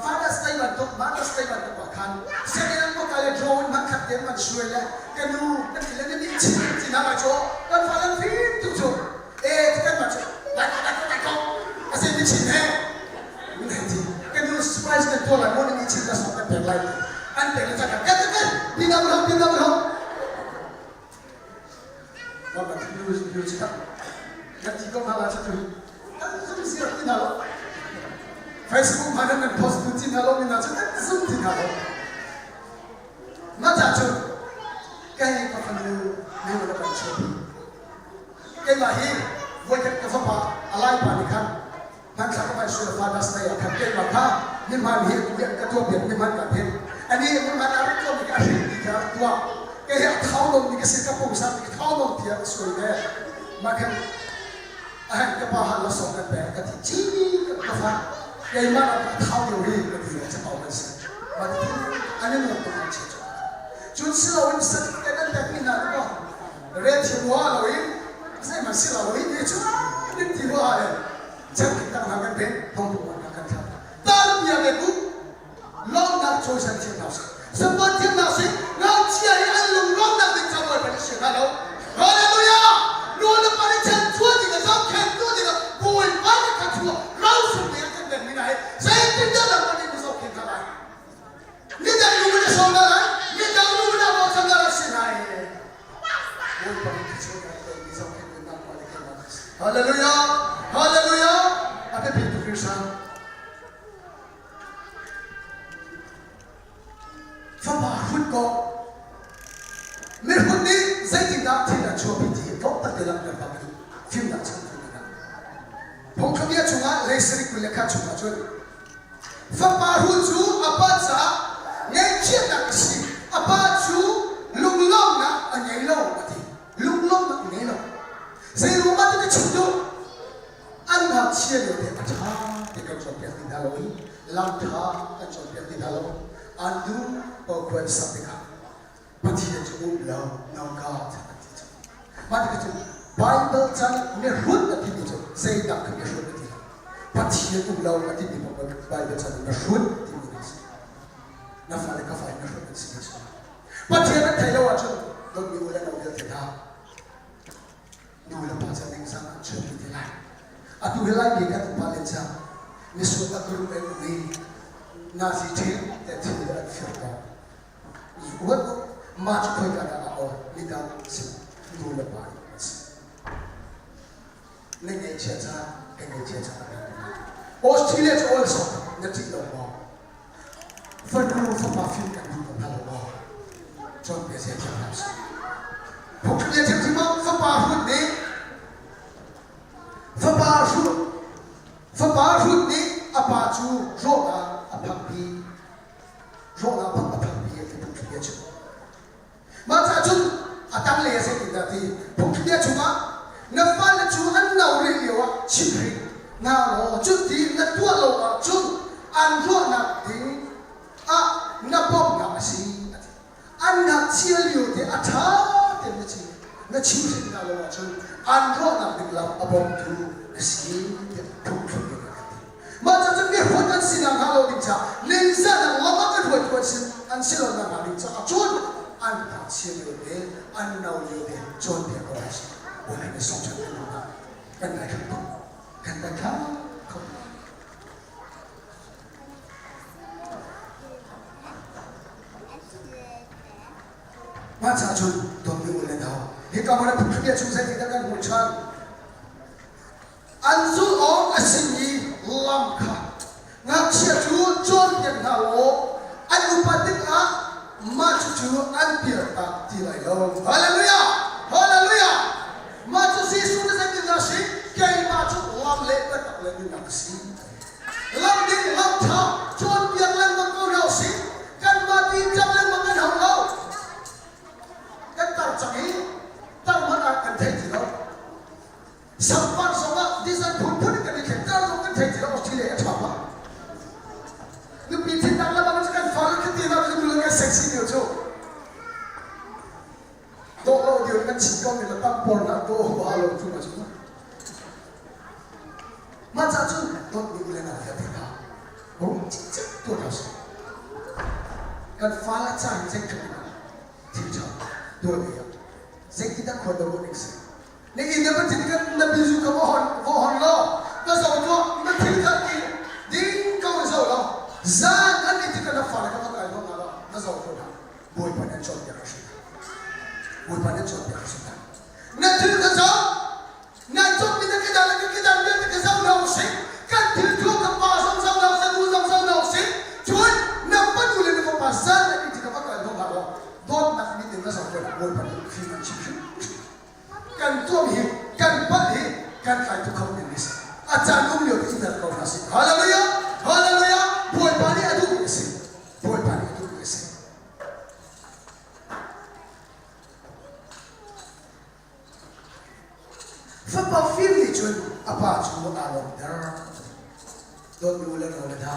Father's Day bantuk Mother's Day bantuk ah khan sianginn an va kal i drawing hman khat te man suai le ka nu na ti le na nih chin ti hna lai cu kan fale an fim tuk cu e kan mah cu lai ko lai ko lai ko a se mi chin he kan nu surprise kan tuah lai mo ni chin la sok kan pek lai an pek le cakap kan kan pina mo pina mo wa ba nu nu chi tak kan ti ko na la cha tu kan zum sia ti na lo Facebook ma kan post tu ti na lo mi na cha kan zum ti na lo ma cha chu kai ka fanu ne mo kan chu Keimah hi voikhat ka fapa a laipa nih khan hmanthlak ka van sual Father's Day ah khan keimah kha mihman hi ka tuah piak mihman ka phen ani mihman a rak tuahmi ka hrin ti kha a rak tuah kei hi a thau nawnmi ka si ka pungsan ka thau nawn tiah a suai ve mah khan a hen ka pa han la sawm kan pek ka ti ci ka fa keimah a thau deuh hi ka ti le chapau kan si mah ti an i nuam tuk an chia cun siloin certificate an pekmi hna cu Rel thiam rua lo in zeihmanh si lo in ni cu nin ti rua le cemkip tang hna kan pek thongtu hna kan thlah tar bia ve ku lawmnak choisan thiam hna sih support thiam hna sih ngakchia hi an lung lawmnak ding ca Bawipa nih sia. hringhran. Fapa hrut ko. Mihrut nih zeitindah thil an chuahpi ti hi tlawmpal te langhter ta ka duh. Fimnak chim tu dingah. Phungthlukbia chungah leisarih 21 chungah cun fapa hrut cu a pa caah ngaihchiatnak a si. A pa cu lunglawmhnak a ngei lo a ti. Lunglawmhnak a ngei lo. Zei ruangah ti ka chim duh? An ngakchia lio te a ṭha te kan cawnpiak ti hna lo i lam ṭha kan cawnpiak ti hna lo. An duh paoh an sak tikah Pathian cu um lo, no God an ti cu. Mah tikah cun Bible chan mihrut a timi cu zeidah kha mihrut a ti lo. Pathian um lo a timi paoh Bible chan mihrut timi a si. Na fale ka fale mihrut an si na si. Pathian an theih lo ahcun dawtmi u le nau vialte hna nu le pa ca ningzang an chuahpi te lai. Atu hi Laimi kan upa len cang. Misual a group an um i Nazi ṭhil te thil an fir tawn. Ruat mah cu khoika dah a awl midang sin nu le pa nih an si. Na ngeihchia ca ka ngeihchia ca a kan Australia cu awl sok na ṭih lo maw? Fanu fapa fim kan duh ko hna lo maw? Cawnpiak zia thiam hna usih. Phungthluk thiam thiam ah fapa hrut nih fapa hrut fapa hrut nih a pa cu rawhnak a phakpi rawhnak a phakpi a ti phungthluk bia chim. Mah caah cun a tanglei ah zeitindah ti phungthluk chungah na fale cu an no rih lioah chimhring hna law cuti na tuah lo ahcun an ruahnak ding ah na bawmhnak a si a ti. An ngakchia lio te a ṭha tein na chim na chimhrin hna lo ahcun an ruahnak ding lam a bawmtu na si tiah phungthluk in a kan ti. Mah cu cun mihrut an si nakhnga lo ding caah ningzahnak lam ah kan hruaitu an si an si lo nakhnga ding caah cun an ngakchia lio te an no lio te cawnpiak ko hna sih. Bawipa nih sawm ṭhan kan hna. Kan ngaithla tuk. Kan ngaithla kho. Mah caah cun dawtmi u le nau hika hmun ah phungthluk chung zeitindah kan hmuh ṭhan? An zulh awk a simi lam kha ngakchia cu cawnpiak hna law an upat tikah mah cucu an pialtak ti lai lo. Hallelujah! Hallelujah! Mah cu Jesuh na zeitindah a si? Keimah cu lam le biatak le nunnak a si. Lam ding, lam ṭha cawnpiak lengmang ko hna usih. Kanmah ti cang lengmang kan hau lo. Kan tar cang i tar hmanh ah kan thei ti lo. Sangpar zongah design phunphun in kan i thleng. Tar zong kan thei ti lo. Australia a ṭha pah. Nupi thitnak le bang cu kan fale kan ti hna cu kan sexy deuh cu. Dawh lo deuh kan chim ko mi le tam pornak dawh huaha lo cu ma cu. Mah ca cun dawtmi u le nau vialte hna rum cikcek tuah hna sih. Kan fale ca hi zeitluk in thil ṭha tuah ve ah zeitindah khual na ruah ning si. Na inn na va tin kan na bizu kha va hon va hon law na zoh tuah na thil kha ti ding ko in zoh law zan an i tikah na fale kha va kai lo hna law na zoh ko hna. Bawipa nih an cawnpiak a si hna. Bawipa nih an cawnpiak a si hna. Na thil kha zoh Nan cawkmi na kedan le ka kedan vialte ka zoh hna usih. Kan thil thuam ka pa zong zoh hna usih, nu zong zoh hna usih. Cun na fanu le na fapa zan an i tikah va kal hna hlah law dawtnak mit in na zoh ko Bawipa nih fim an chim hrimhrim. Kan tuam hi, kan palh hi, kan tlai tuk kho ding a si. A caan um lio te i mer ko hna sih. Hallelujah! Hallelujah! Bawipa nih a duhmi a si. Bawipa nih a duhmi a si. Fapa fim nih cun a pa cu aa lawmter. Dawtmi u le nau le hna,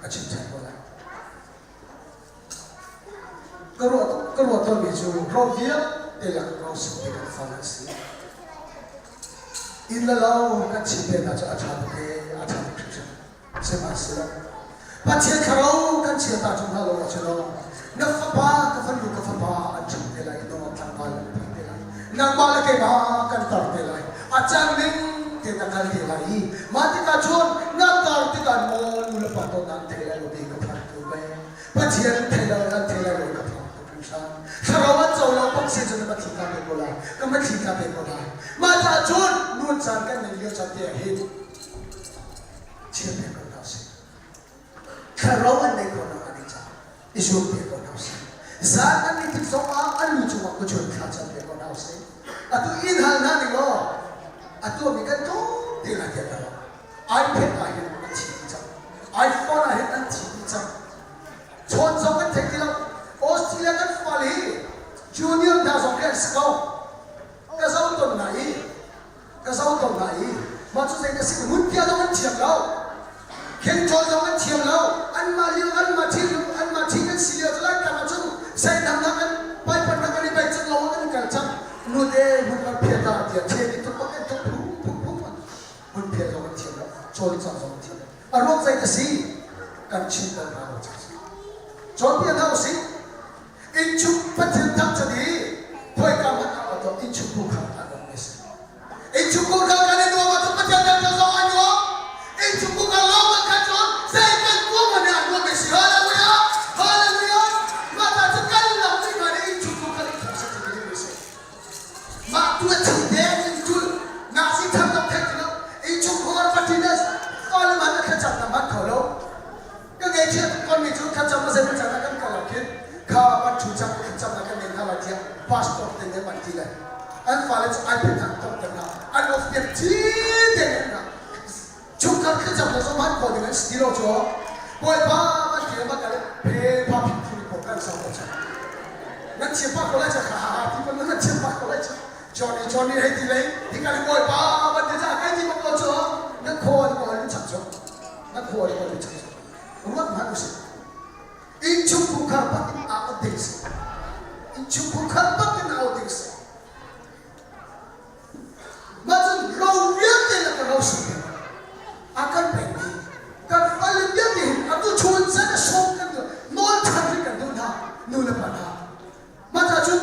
a chim ṭhan ko lai. Ka ruah ka ruah tawnmi cu ro vialte lak ro sung te kan fal an si. Inn le lo kan chim te hna cu a ṭha tuk ee, a ṭha tuk hrimhrim. Sihmanhsehlaw Pathian thlarau kan chia ta ṭung hna lo ahcun aw, na fapa ka fanu ka fapa an ṭhang te lai i nungak tlangval an phak te lai. Nangmah le keimah kan tar te lai. A caan ning tein na kal te lai i mah tikah cun na tar tikah maw nu le pa dawtnak an thei lai lo ti ka phan tuk ve. Pathian thei lo an thei lai lo ka phan tuk hringhran. Thlarau an co lo bak si cun na thli ta te ko lai. Ka ma thli ta te ko lai. Mah caah cun nun caan kan neih lio caan te ah hin chiat ko. Thlarau an neih khawh nakhnga ding caah i zuam piak ko hna usih. Zan an nih tik zong ah an lu cungah kuchun thla cam piak ko hna usih. Atu inn hal hna ning law a tuahmi kan tlawm te lai tiah ka ruah. iPad ah hin an thi dih cang. iPhone ah hin an thi dih cang. Chawn zong kan thei ti lo. Australia kan fale hi junior hna zong hi an si ko. Ka zoh tawn hna i ka zoh tawn hna i mah cu zei na si hmunpia zong an thiam lo. Khencawl zong an thiam lo. Anmah lio anmah thil anmah thil an si lio cu lai tlang ahcun seihnam nak an paipat nak an i bei cang lo an kal cang. Nute hmun kan phiat ah tiah thil i tuk bak in tuk phung phung phung hmunphiat zong an thiam lo. Cawlcang zong an thiam lo. A ruang zei a si? Kan chim bal hna lo cang si. Cawnpiak hna usih. Innchung Pathian thangṭhat i khoika hmanh ah a innchung kha a nuam mi a si. Innchung kha kan i nuam ahcun Pathian thangṭhat zong ai nuam. Innchung kha lawm ah khan cun zei kan tuah hmanh ah a nuam mi a si. Hallelujah! Hallelujah! Mah ta cu kan lam mi hna nih innchung kha i thangṭhat cu mi si. Mah tu a thi deng in tul ngasi tham tak thek ti lo. Innchung khar Pathian fale man a thlacam na man kho lo. Ka ngaihchiat tuk mi cu thlacam a zei can ah kan kal ah khin kha van ṭhu cang thlacam ah kan nei hna lai tiah pastor te nih an ti le an fale cu ai phen an tom ter hna an off piak thi te an hna chungkhar thlacam le zong hman khawh ding an si ti lo cu bawipa van ti le van kal phe pha phit phun ko kan sau ko cang nan thiam pa ko lai cha ha ha ti pan nan thiam pa ko lai cha Johnny Johnny hei ti lei ti kan bawipa van ti cha kai ti bak ko cu nan khawl ko an chak cu na khual ko ti chang ruat hmanh usih innchung khungkhar bak in aa ot ding si innchung khungkhar bak in aa ot ding si mah cun ro vialte le ka ro si a kan pekmi kan fale vialte hin atu chun chan a sawm kan duh nawl than ri kan duh hna nu le pa hna mah ca cun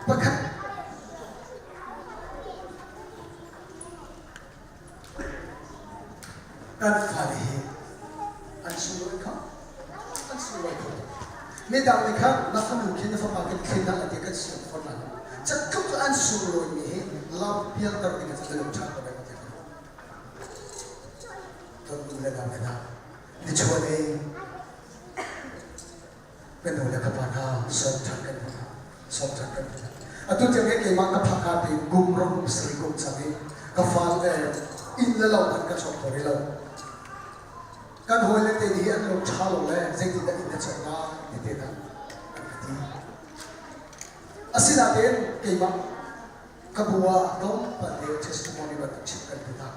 pakhat Kan fale hi an sunglawi kho. An sunglawi kho tuk. Midang nih khan na fanu khi na fapa kan thlen hna ti kan siam fawn lai lo. Catluk an sunglawi mi hi lam pialter ding ah cun ṭha ko lai ti ka ruah. Kan nu le nau le hna, nichuah lei Ka nu le ka pa hna sawm ṭhan kan hmu hna. Sawm ṭhan kan hmu hna. Atu tiang hi keimah ka phak ah tiin kum rong sari kum cang i ka fale inn le lo hmanh ka cawk kho rih lo. Kan hawile te nih an lung ṭha lo le zeitindah inn na cawk lai ti te hna an ka ti. Asinain keimah ka bu ah tlawmpal te testimony bantuk chim kan duh hna.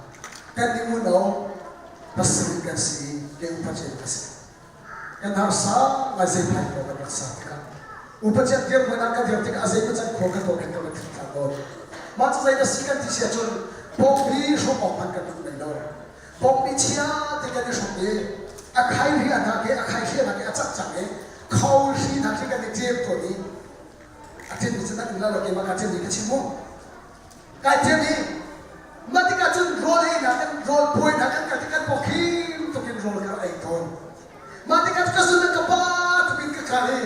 Kan nih unau pasarih kan si i kei upa cem ka si. Kan harsa ngai zei phai ko kan rak sa tikah upa ciat dirhmun ah kan dir tikah a zei maw can khua kan tuah kan kan thil tla tawn. Mah cu zei dah si kan ti si ahcun pawngpi hrawm awk hmanh kan rak nei lo. Pawngpi chia te kan i hrawm i a khai hri hna ke a khai hri hna ke a cak cang i kho hri hna khi kan i ṭem tawn i a ṭemmi cu nan um lai lo keimah ka ṭemmi ka chim mu. Kai ṭem i mah tikah cun rawl einak kan rawl puainak kan kal tik kan pawkhim tuk in rawl ka rak ei tawn. Mah tikah ka zun ka pa tuk in ka kal i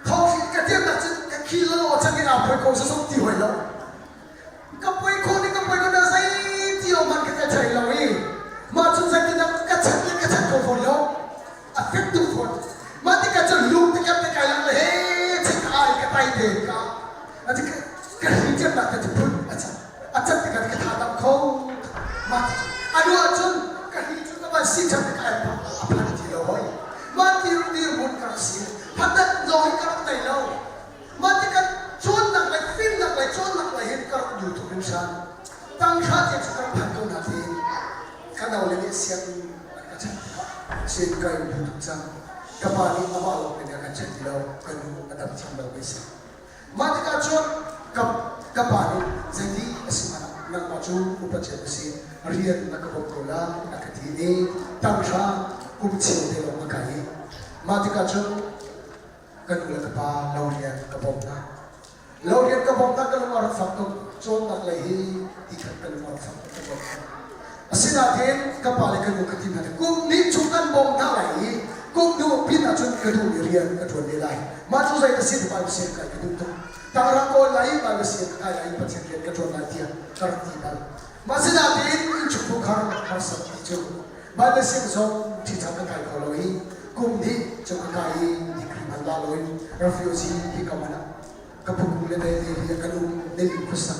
thawhrin ka tiamnak cun ka khi lo cang in aa poi ko zong ti hoi lo. Ka poi khawh ning ka poi ko na zei ti o man ka ka thei lo i mah cun zeitindah ka chan le ka chan kho fawn lo. A fek tuk fawn. Mah tikah cun lung tikam te kai lang le he chik ai ka tai te ka a ti ka hri tiamnak ka ti phun a chan. A cat tikah ka tha dam kho. Mah ti cun a nu ahcun ka hri cu ka van si ṭhan tikah ai a phan ti lo hoi. Mah ti dirhmun ka rak si. Phadat zong hi ka rak nei lo. Mah tikah cawnnak le fimnak le cawnnak lei hin ka rak duh tuk hringhran. Tanghra tiang cu ka rak phan ko na tiin ka naule nih sianginn an ka chanh tikah sianginn kai duh tuk cang. Ka pa nih amah lawng in a kan chanh ti lo. Ka nu a dam thiam lo mi si. Mah tikah cun ka ka pa nih zeiti a si hmanh ah nangmah cu upa cia na si rian na ka bawmh ko lai a ka ti i tanghra kum cheu te lawng a kai i mah tikah cun ka nu le ka pa lo rian ka bawmh hna. Lo rian ka bawmh hna ka lung a rak fak tuk cawnnak lei hi ti khat ka lung a rak fak tuk ka bawmh hna. Asinain ka pa le ka nu ka ti hna kum hnih chung kan bawmh hna lai i kum hnu pin ahcun ka duhmi rian ka ṭuan ve lai. Mah cu zei ka si Bible sian kai ka duh tuk. Tangrak kawl lai i Bible sian ka kai lai i Pathian rian ka ṭuan lai tiah ka rak ti bal. Mah sinain innchungkhar harsat ti cu. Bible siang zong ṭhiṭha ka kai kho lo i kum hnih cu ka kai i degree hmanh la loin refugee hi ka man ah ka phungkung le te hi kan um nili khuasak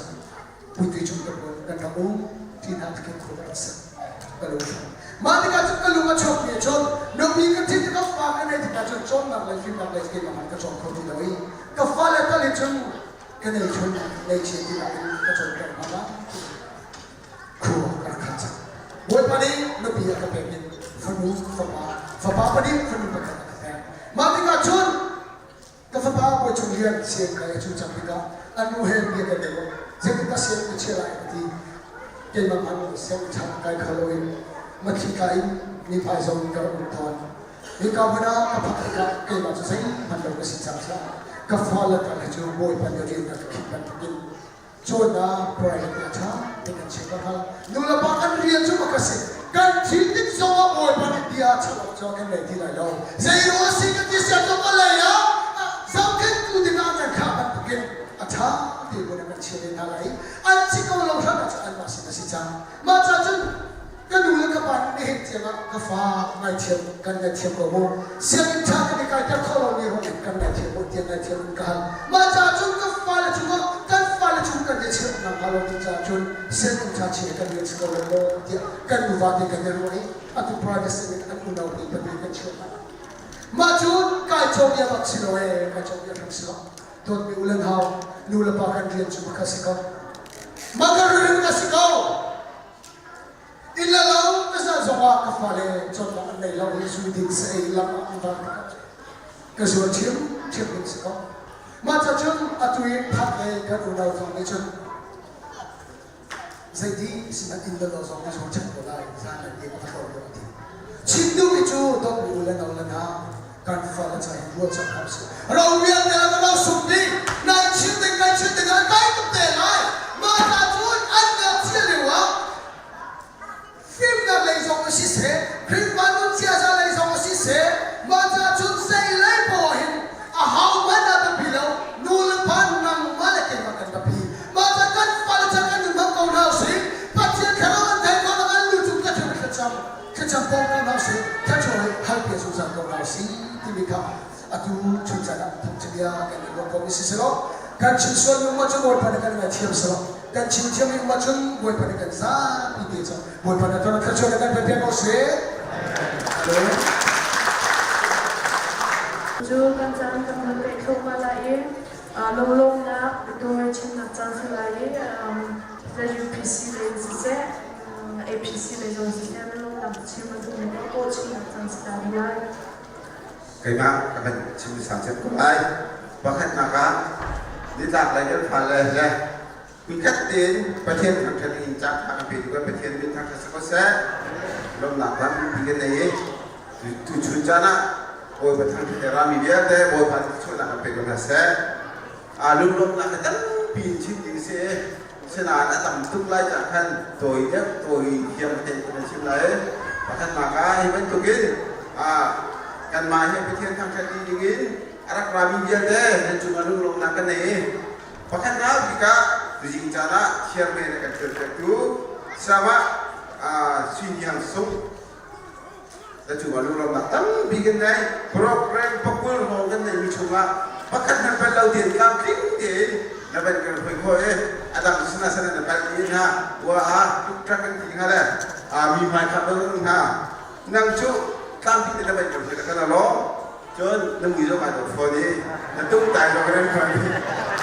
puitui chung kan kan rak um ti hna khin khur rak sak ka lung hram mah tikah cun ka lung a chuak mi cun nupi ka thit ka fa ka nei tikah cun cawnnak le fimnak le keimah hmanh ka cawng kho ti lo i ka fale tal hi cun ka nei chun nei chia ti in ka cawnter hna la khua ka rak khan cang Bawipa nih nupi a ka pek in fanu fapa fapa pahnih fanu pakhat a ka pek mah tikah cun Ka fapa bawi cung rian sian kai a cu cang tikah a nu he bia kan i ruah. Zeitin dah sian ka chia lai ka ti. Keimah hmanh sianginn kai kho loin mathli tla in miphai zong in ka rak um tawn. Hika hmun ah ka phak tikah keimah cu zeihmanh lo ka si cang caah ka fale tal hi cu Bawipa nih rian a ka khinh bantukin cawnnak private ah ṭha tein kan chim ka Nu le pa kan rian cu ka si. Kan thil tik zong ah Bawipa nih bia chap awk cu kan ngei ti lai lo. Zeiruang a si kan ti sian cu vawlei ah zohkhenhtu dingah kan khah bantukin a ṭha ti hmun ah kan chia ve hna lai i an si ko lo hlan ah cun anmah sin a si cang. Mah ca cun ka nu le ka pa nih nihin tiangah ka fa ngaithiam kan ngaithiam ko mu sianginn ṭha kan i kaiter kho lomi ruang in kan ngaithiam mu tiah ngaithiam in ka hal mah caah cun ka fale cungah kan fale cung kan i chirh nakhnga lo ti caah cun sianginn ṭha chia kan rian si ko lo maw tiah kan nuva te kan i ruah i atu private in an unau pi pahnih kan chiah hna mah cu kai cawbia bak si lo ee kai cawbia hram si lo dawtmi u le nau nu le pa kan rian cu pakhat si ko mah kan rian ka si ko Inn le lo ka zah zongah ka fale cawnnak an nei lo i zu ding sa ei lam ah an van ka zual ṭhiamṭhiam ding si ko. Mah ca cun atu i phak le kan unau zong nih cun zeiti sihmanh inn le lo zong na zual ṭhan ko lai zan le ni a va tlawm deuh a ti. Chim duhmi cu dawtmi u le nau le hna kan fale ca hi ruah cang hna usih. Ro vialte le ro sung ding nai chim ding nai chim ding an kai tuk te lai. Mah ta cun an ngakchia lio ah fimnak lei zong a siseh, Khrihfa nun ziaza lei zong a siseh, mah ca cun zei lei poah hin a hau hmanh ah biapi lo, nu le pa nangmah le keimah kan biapi. Mah ca kan fale ca kan nun hmang ko hna usih. Pathian thlarau an theih ko nak an lu cung ka thil thlacam thlacam ko ko hna usih. Thlarau hi hal pia zungzal ko hna usih timi kha atu chun caan ah thawngṭha kan i ruah ko mi si selaw kan chim sual mi um ahcun Bawipa nih kan ngaithiam selaw kan chim thiam mi um ahcun Bawipa nih kan zapi te cu Bawipa nih thawng thluachuah nih kan pe piak ko seh. Amen. Cu kan caan kan van peh thluahmah lai i lunglawmhnak biatawi chimnak caan si lai i ZUPC lei in siseh APC lei zong siseh lunglawmhnak chim a duhmi paohpaoh chimnak caan si ta rih lai. Keimah ka van chim sang cem ko lai. Pakhatnak ah nitlak lei kan fale le hmunkhat tein Pathian thangṭhat in caan ṭha kan pe tu kan Pathian min thangṭhat si ko seh. Lawmnak tampi kan nei i tuchun caan ah Bawipa thangṭhat i rami vialte Bawipa thluachuahnak kan pe ko hna seh. Aa lunglawmhnak hi tampi in chim ding si i sinain a tam tuk lai cah khan tawi deuh tawi thiam te kan chim lai. Pakhatnak ah hi bantukin kanmah hi Pathian thangṭhat dih dingin a rak rami vialte nan cungah lunglawmhnak kan nei i pakhatnak bik ah tuzing caan ah chairman a kan ṭuanpiaktu Sama Sui Hniang Sung na cungah lunglawmhnak tampi kan ngei. Program pakul hrawng kan neihmi chungah pakhat hmanh pal lo tein tlamtling tein na van kan hruai khawh i a dang sinah sana na pal i hna wa ah tuk kan ti hnga le mi hmai khap lo hna nang cu tlampi te na van kan hruai kan lawm cun na mui zong ai dawh fawn i na tung tai zong kan fawn i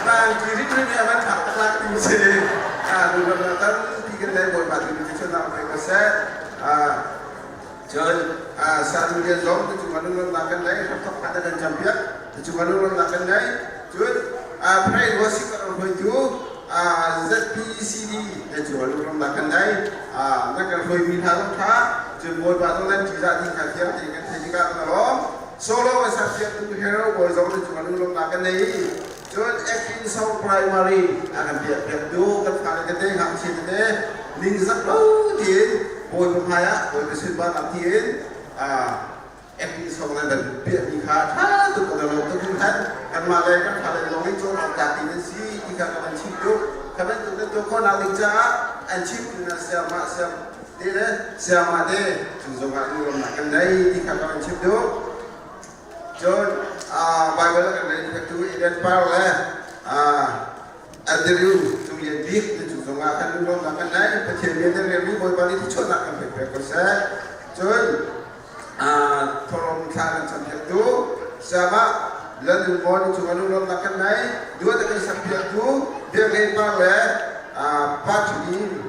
nang ki rin rin a van thak tak ti si lunglawmhnak tampi kan nei Bawipa tu nih thluachuahnak pe ko seh. Cun sanu lian zong tu cungah lunglawmhnak kan ngei hramthok kha kan campiak tu cungah lunglawmhnak kan ngei. Cun praise worship kan hruaitu ZPCD na cungah lunglawmhnak kan ngei. Na kan hruaimi hna zong kha cun Bawipa zong nan ṭihzah ding kha thiang tein kan theih tikah kan lawm. Solo a sak thiamtu hero bawi zong na cungah lunglawmhnak kan nei. Cun Acting Song Primary a kan piak piaktu kan fale tete ngakchia tete ningzak lo tiin Bawipa hmai ah Bawipa sunparnak tiin acting song nan kan piahmi kha ṭha tuk kan lawm tuk hringhran. Kanmah le kan fale zong nih cawn awk tlak ding an si ti kha ka van chim duh. Kha bantuk nan tuah khawhnak ding caah an chimtu na siam ah siam. Te le sayama te cung zongah lunglawmhnak kan nei ti kha ka van chim duh. Cun Baibal a kan relpiaktu Eden Par le Andrew Cung Lian Bik na cung zongah kan lunglawmhnak kan nei. Pathian bia nan relmi Bawipa nih thluachuahnak kan pek piak ko seh. Cun thawhlawm thla kan campiaktu sayama Lal Maw na cungah lunglawmhnak kan nei. Duat a kan sakpiaktu Biak Len Par le Patrick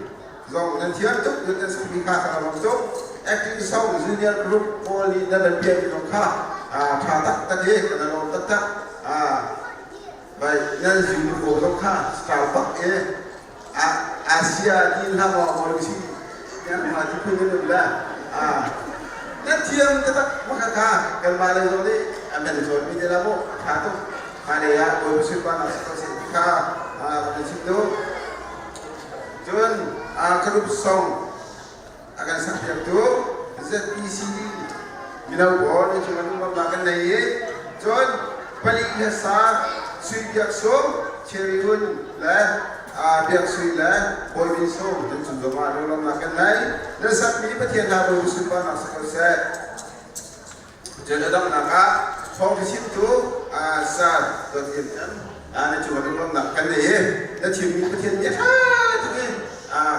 zong nan thiam tuk nan kan sakmi kha ka lawm tuk acting song junior group pawl nih nan van pian zong kha tha taktak i kan lawm taktak bai nan uniform zong kha star bak i Asia ti hla maw maw si yan ma ti phun nan la nan thiam taktak maka ka kan ma le zong nih an kan cawn mi te la mu tha tuk ma le ya bawi pasui pa na sa se ti kha kan chim duh. Cun group song a kan sakpiaktu ZPCD mino pawl nan cung an um kan nei i cun pali le sa Sui Biak Sung, Cherry Hun le Biak Sui le Bawi Bin Sung nan cung zongah lunglawmhnak kan nei. Nan sakmi Pathian hna Bawi sunparnak si ko seh. Cun a donghnak ah thawngṭha chimtu Sir Dawt Lian Chan na cungah lunglawmhnak kan nei i na chimmi Pathian bia ṭha tuk i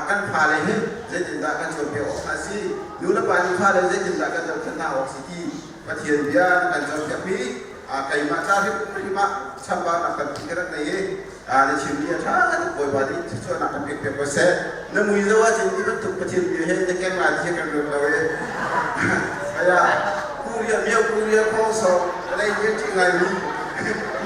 kan fale hi zeitindah kan cawnpiak awk hna si, nu le pa nih fale zeitindah kan zohkhenh hna awk si ti Pathian bia na kan cawnpiakmi keimah ca hrimhrim ah chambaunak tampi ka rak nei i na chimmi a ṭha tuk Bawipa nih thluachuahnak kan pek piak ko seh. Na mui zoh ahcun ti bantuk Pathian bia he na keng lai ti hi kan ruat lo i aya Korea mio Korea khong song lei nge ṭih ngai mi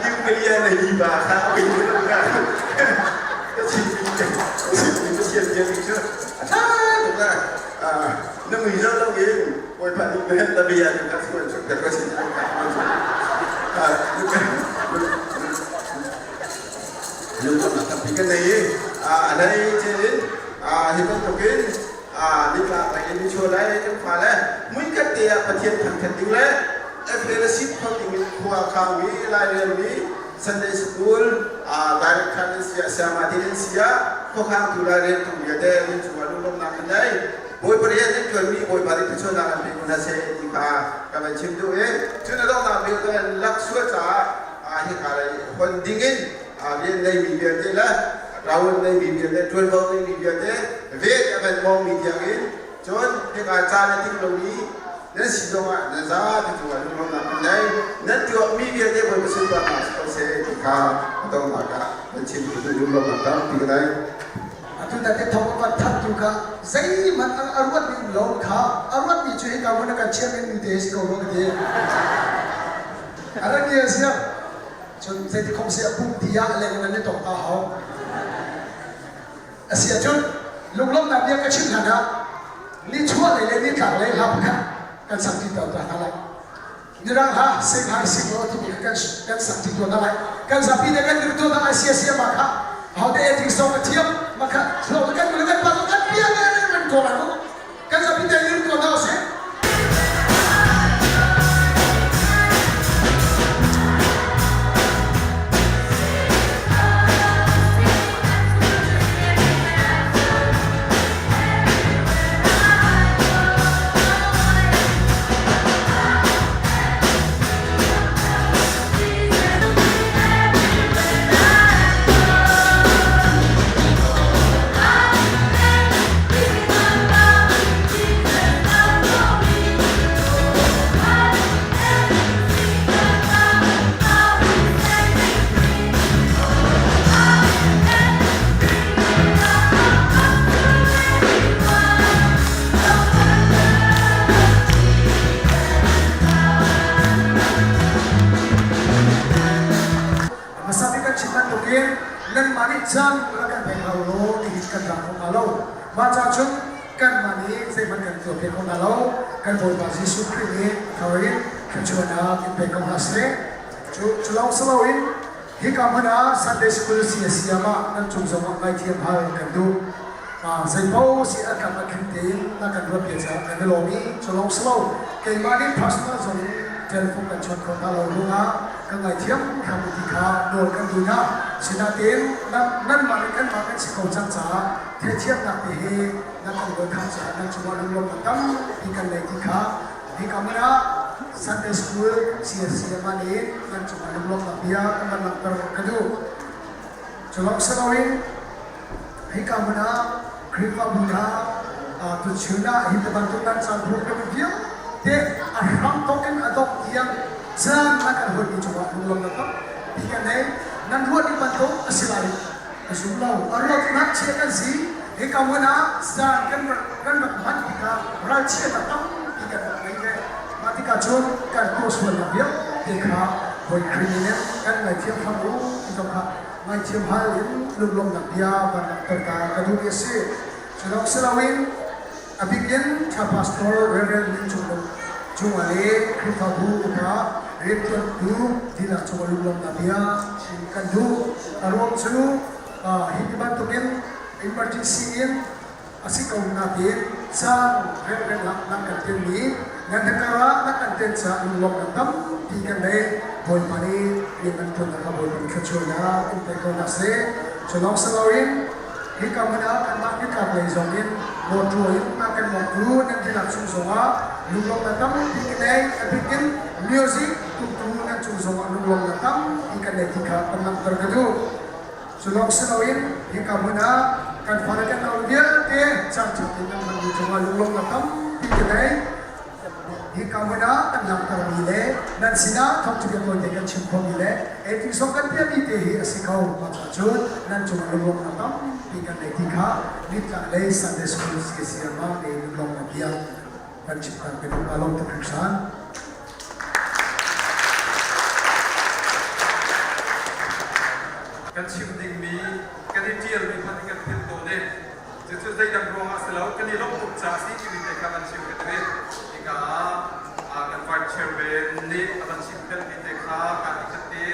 nuclear na hi ba kha a pei lo ka ka chimmi chimmi Pathian bia ning cu a ṭha tuk la na mui zoh lo in Bawipa nih na bia nih ka suan chuk ka sin Lungthamnak tampi kan nei i a hlei in hi bantukin nitlak lei in nichuah lei kan fale muikhat te ah Pathian thangthat ding le fellowship kho ding in khua khangmi lairelmi Sunday School director nan si ah sayamati nan si ah khuakhangtu laireltu vialte nan cungah lunglawmhnak kan nei. Bawipa rian nan ṭuanmi Bawipa nih thluachuahnak an pe ko hna seh ti kha ka van chim duh i cun a donghnak bik kan laksual caah hika lei hon dingin rian neimi vialte le rawl neimi vialte ṭuanvo neimi vialte vet a van mawngmi tiangin cun hika ca na ting lomi nan si zongah nan zapi cungah lunglawmhnak an nei nan tuahmi vialte Bawipa sunparnak si ko seh ti kha a donghnak ah van chim duh lunglawmhnak tampi ka nei. Atu na te thong a van thantu kha zeihmanh a ruatmi um lo kha a ruatmi cu hika hmun a kan chairman nu te hi si ko rua ka ti. A rak i sia cun zeiti khom si a pum ti ah leng nan i tong ta hau. A si ahcun lunglawmhnak bia ka chim hlan ah nichuah lei le nitlak lei hla pakhat kan sak ti ta hna lai. Mirang hla sing hai sing law timi kha kan kan sak ti tuan lai. Kan zapi te kan dir tuan lai sia sia ma kha hau te eting song a thiam ma kha thlo kan kan pa kan bia ne man ko lai mu. Kan zapi te dir tuan hna usih. Hmasa bik kan chim bantukin nanmah nih caan rak kan pek hau law nihin kan ra kho hnga lo. Mah ca cun kanmah nih zeihmanh kan tuah piak kho hna lo. Kan Bawipa Jesuh Khrih nih thawngin thluachuahnak in pe ko hna seh. Cu cu lawng si loin hika hmun ah Sunday School siasiam ah nan cung zongah ngaithiam hal kan duh. Zeipaoh si a kam a khin tein na kan ruat bia caah kan i lawm i cu lawng si lo keimah nih personal zong in telephone kan chawnh kho hna lo ruangah kan ngaithiam hram ti kha nawl kan duh hna. Sinain nanmah le kanmah kan si ko cang caah theithiamnak te hi Na kan dawt caah nan cungah lunglawmhnak tampi kan nei ti kha hika hmun ah Sunday School CSCM ah nih nan cungah lunglawmhnak bia kan van langhter ka duh. Cu lawng si loin hika hmun ah Khrihfabu hna tuchun ah hi bantuk nan caan program vialte a hramthawk in a dongh tiang caan na kan huatmi cungah lunglawmhnak tampi kan nei. Nan ruah ning bantuk a si lai ka zum lo. A ruat ngakchia kan si. Hika hmun ah zan kan rak kan rak hman tikah ralchiatnak tampi kan rak ngei ve. Mah tikah cun kan tuah sualnak vialte kha Bawi Khrih nih kan ngaithiam hram u ti zong kha ngaithiam hal in lunglawmhnak bia van langhter ta ka duhmi a si. Cu lawng si loin a bik in thla pastor Reverend Min Cung Nung cungah le Khrihfabu upa rianṭuantu dihlak cungah lunglawmhnak bia chim kan duh. A ruang cu hi ti bantukin emergency in a si ko nain caan relrel ah nan kan tenmi nan hekar ah nan kan ten caah lunglawmhnak tampi kan nei. Bawipa nih rian nan ṭuannak ah Bawipa nih thluachuahnak in pe ko hna seh. Cu lawng si loin hika hmun ah kanmah nitlak lei zong in mawṭaw in a kan mawngtu nan dihlak chung zongah lunglawmhnak tampi kan nei. A bik in music tumtu nan cung zongah lunglawmhnak tampi kan nei ti kha kan langhter ka duh. Cu lawng si loin hika hmun ah kan fale kan nau vialte caanṭha tein nan hmanmi cungah lunglawmhnak tampi ka ngei. Hika hmun ah kan langhtermi le nan sinah thawngṭha tawite kan chim khawhmi le eiṭi zong kan piahmi te hi a si kho. Mah caah cun nan cungah lunglawmhnak tampi kan ngei ti kha nitlak lei Sunday School CCM ah le lunglawmhnak bia kan chim kan ka duh. Aa lawm tuk hringhran. Kan chim dingmi kan i ṭialmi hmanh hi kan philh tawn i cucu zeidang ruangah si lo kan i lawmh tuk caah a si timi te kha van chim ka duh i hika ah kan vice chairman nih a van chim pengmi te kha kaa ti khat te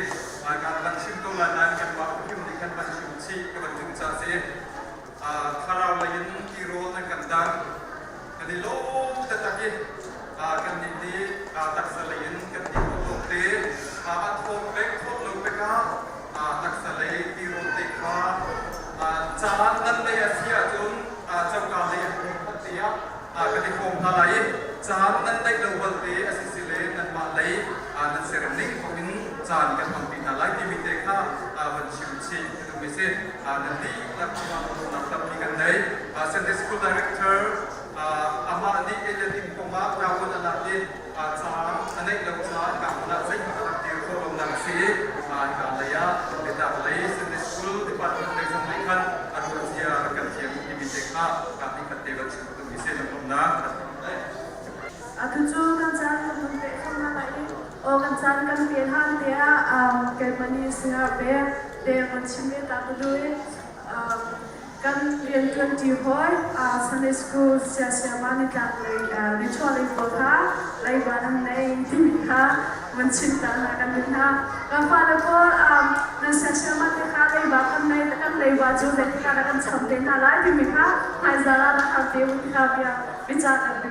kaa van chim ko lai nain kanmah hrim nih khan van chim chih ka van duh caah a si. Thlarau lei in tirawl nan kan dang kan i lawm taktak i kannih nih taksa lei in kan ti khawh tawk te a thawt pek thawt lo pek ah taksa lei tirawl te kha caan nan lei a si ahcun coka lei an hmuh khat te ah kan i hrawm hna lai i caan nan neih lo balte a si si le nanmah lei nan serem ning paoh in caan kan hmangpi hna lai timi te kha van chim chih ka duhmi si. Nan dihlak cungah lawmhnak tampi kan nei. Sunday School Director amah nih ei le ding kongah ṭavuan a lak i caang a neih lo caah hika hmun ah zeihmanh a rak dir khawh lonak a si i hika lei ah biatak lei Sunday School Department lei zong nih khan a ruah zia rak kan thiam timi te kha kaa khat te van chim ka duhmi si lawmhnak kan nei. Atu cu kan caan kan hun peh kho hna lai i aw kan caan kan pe hlan te ah keimah nih sinah pe te kan chim ve ta ka duh i kan rianṭuanṭi hawi Sunday School siasiama nitlak lei nichuah lei pawl kha leiba nan nei timi kha van chim ta hna kan duh hna. Kan fale pawl nan siasiama te kha leiba kan nei kan leiba cu zeitik ah dah kan cham te hna lai timi kha hmaizar ah rak hal te u ti kha bia bica kan.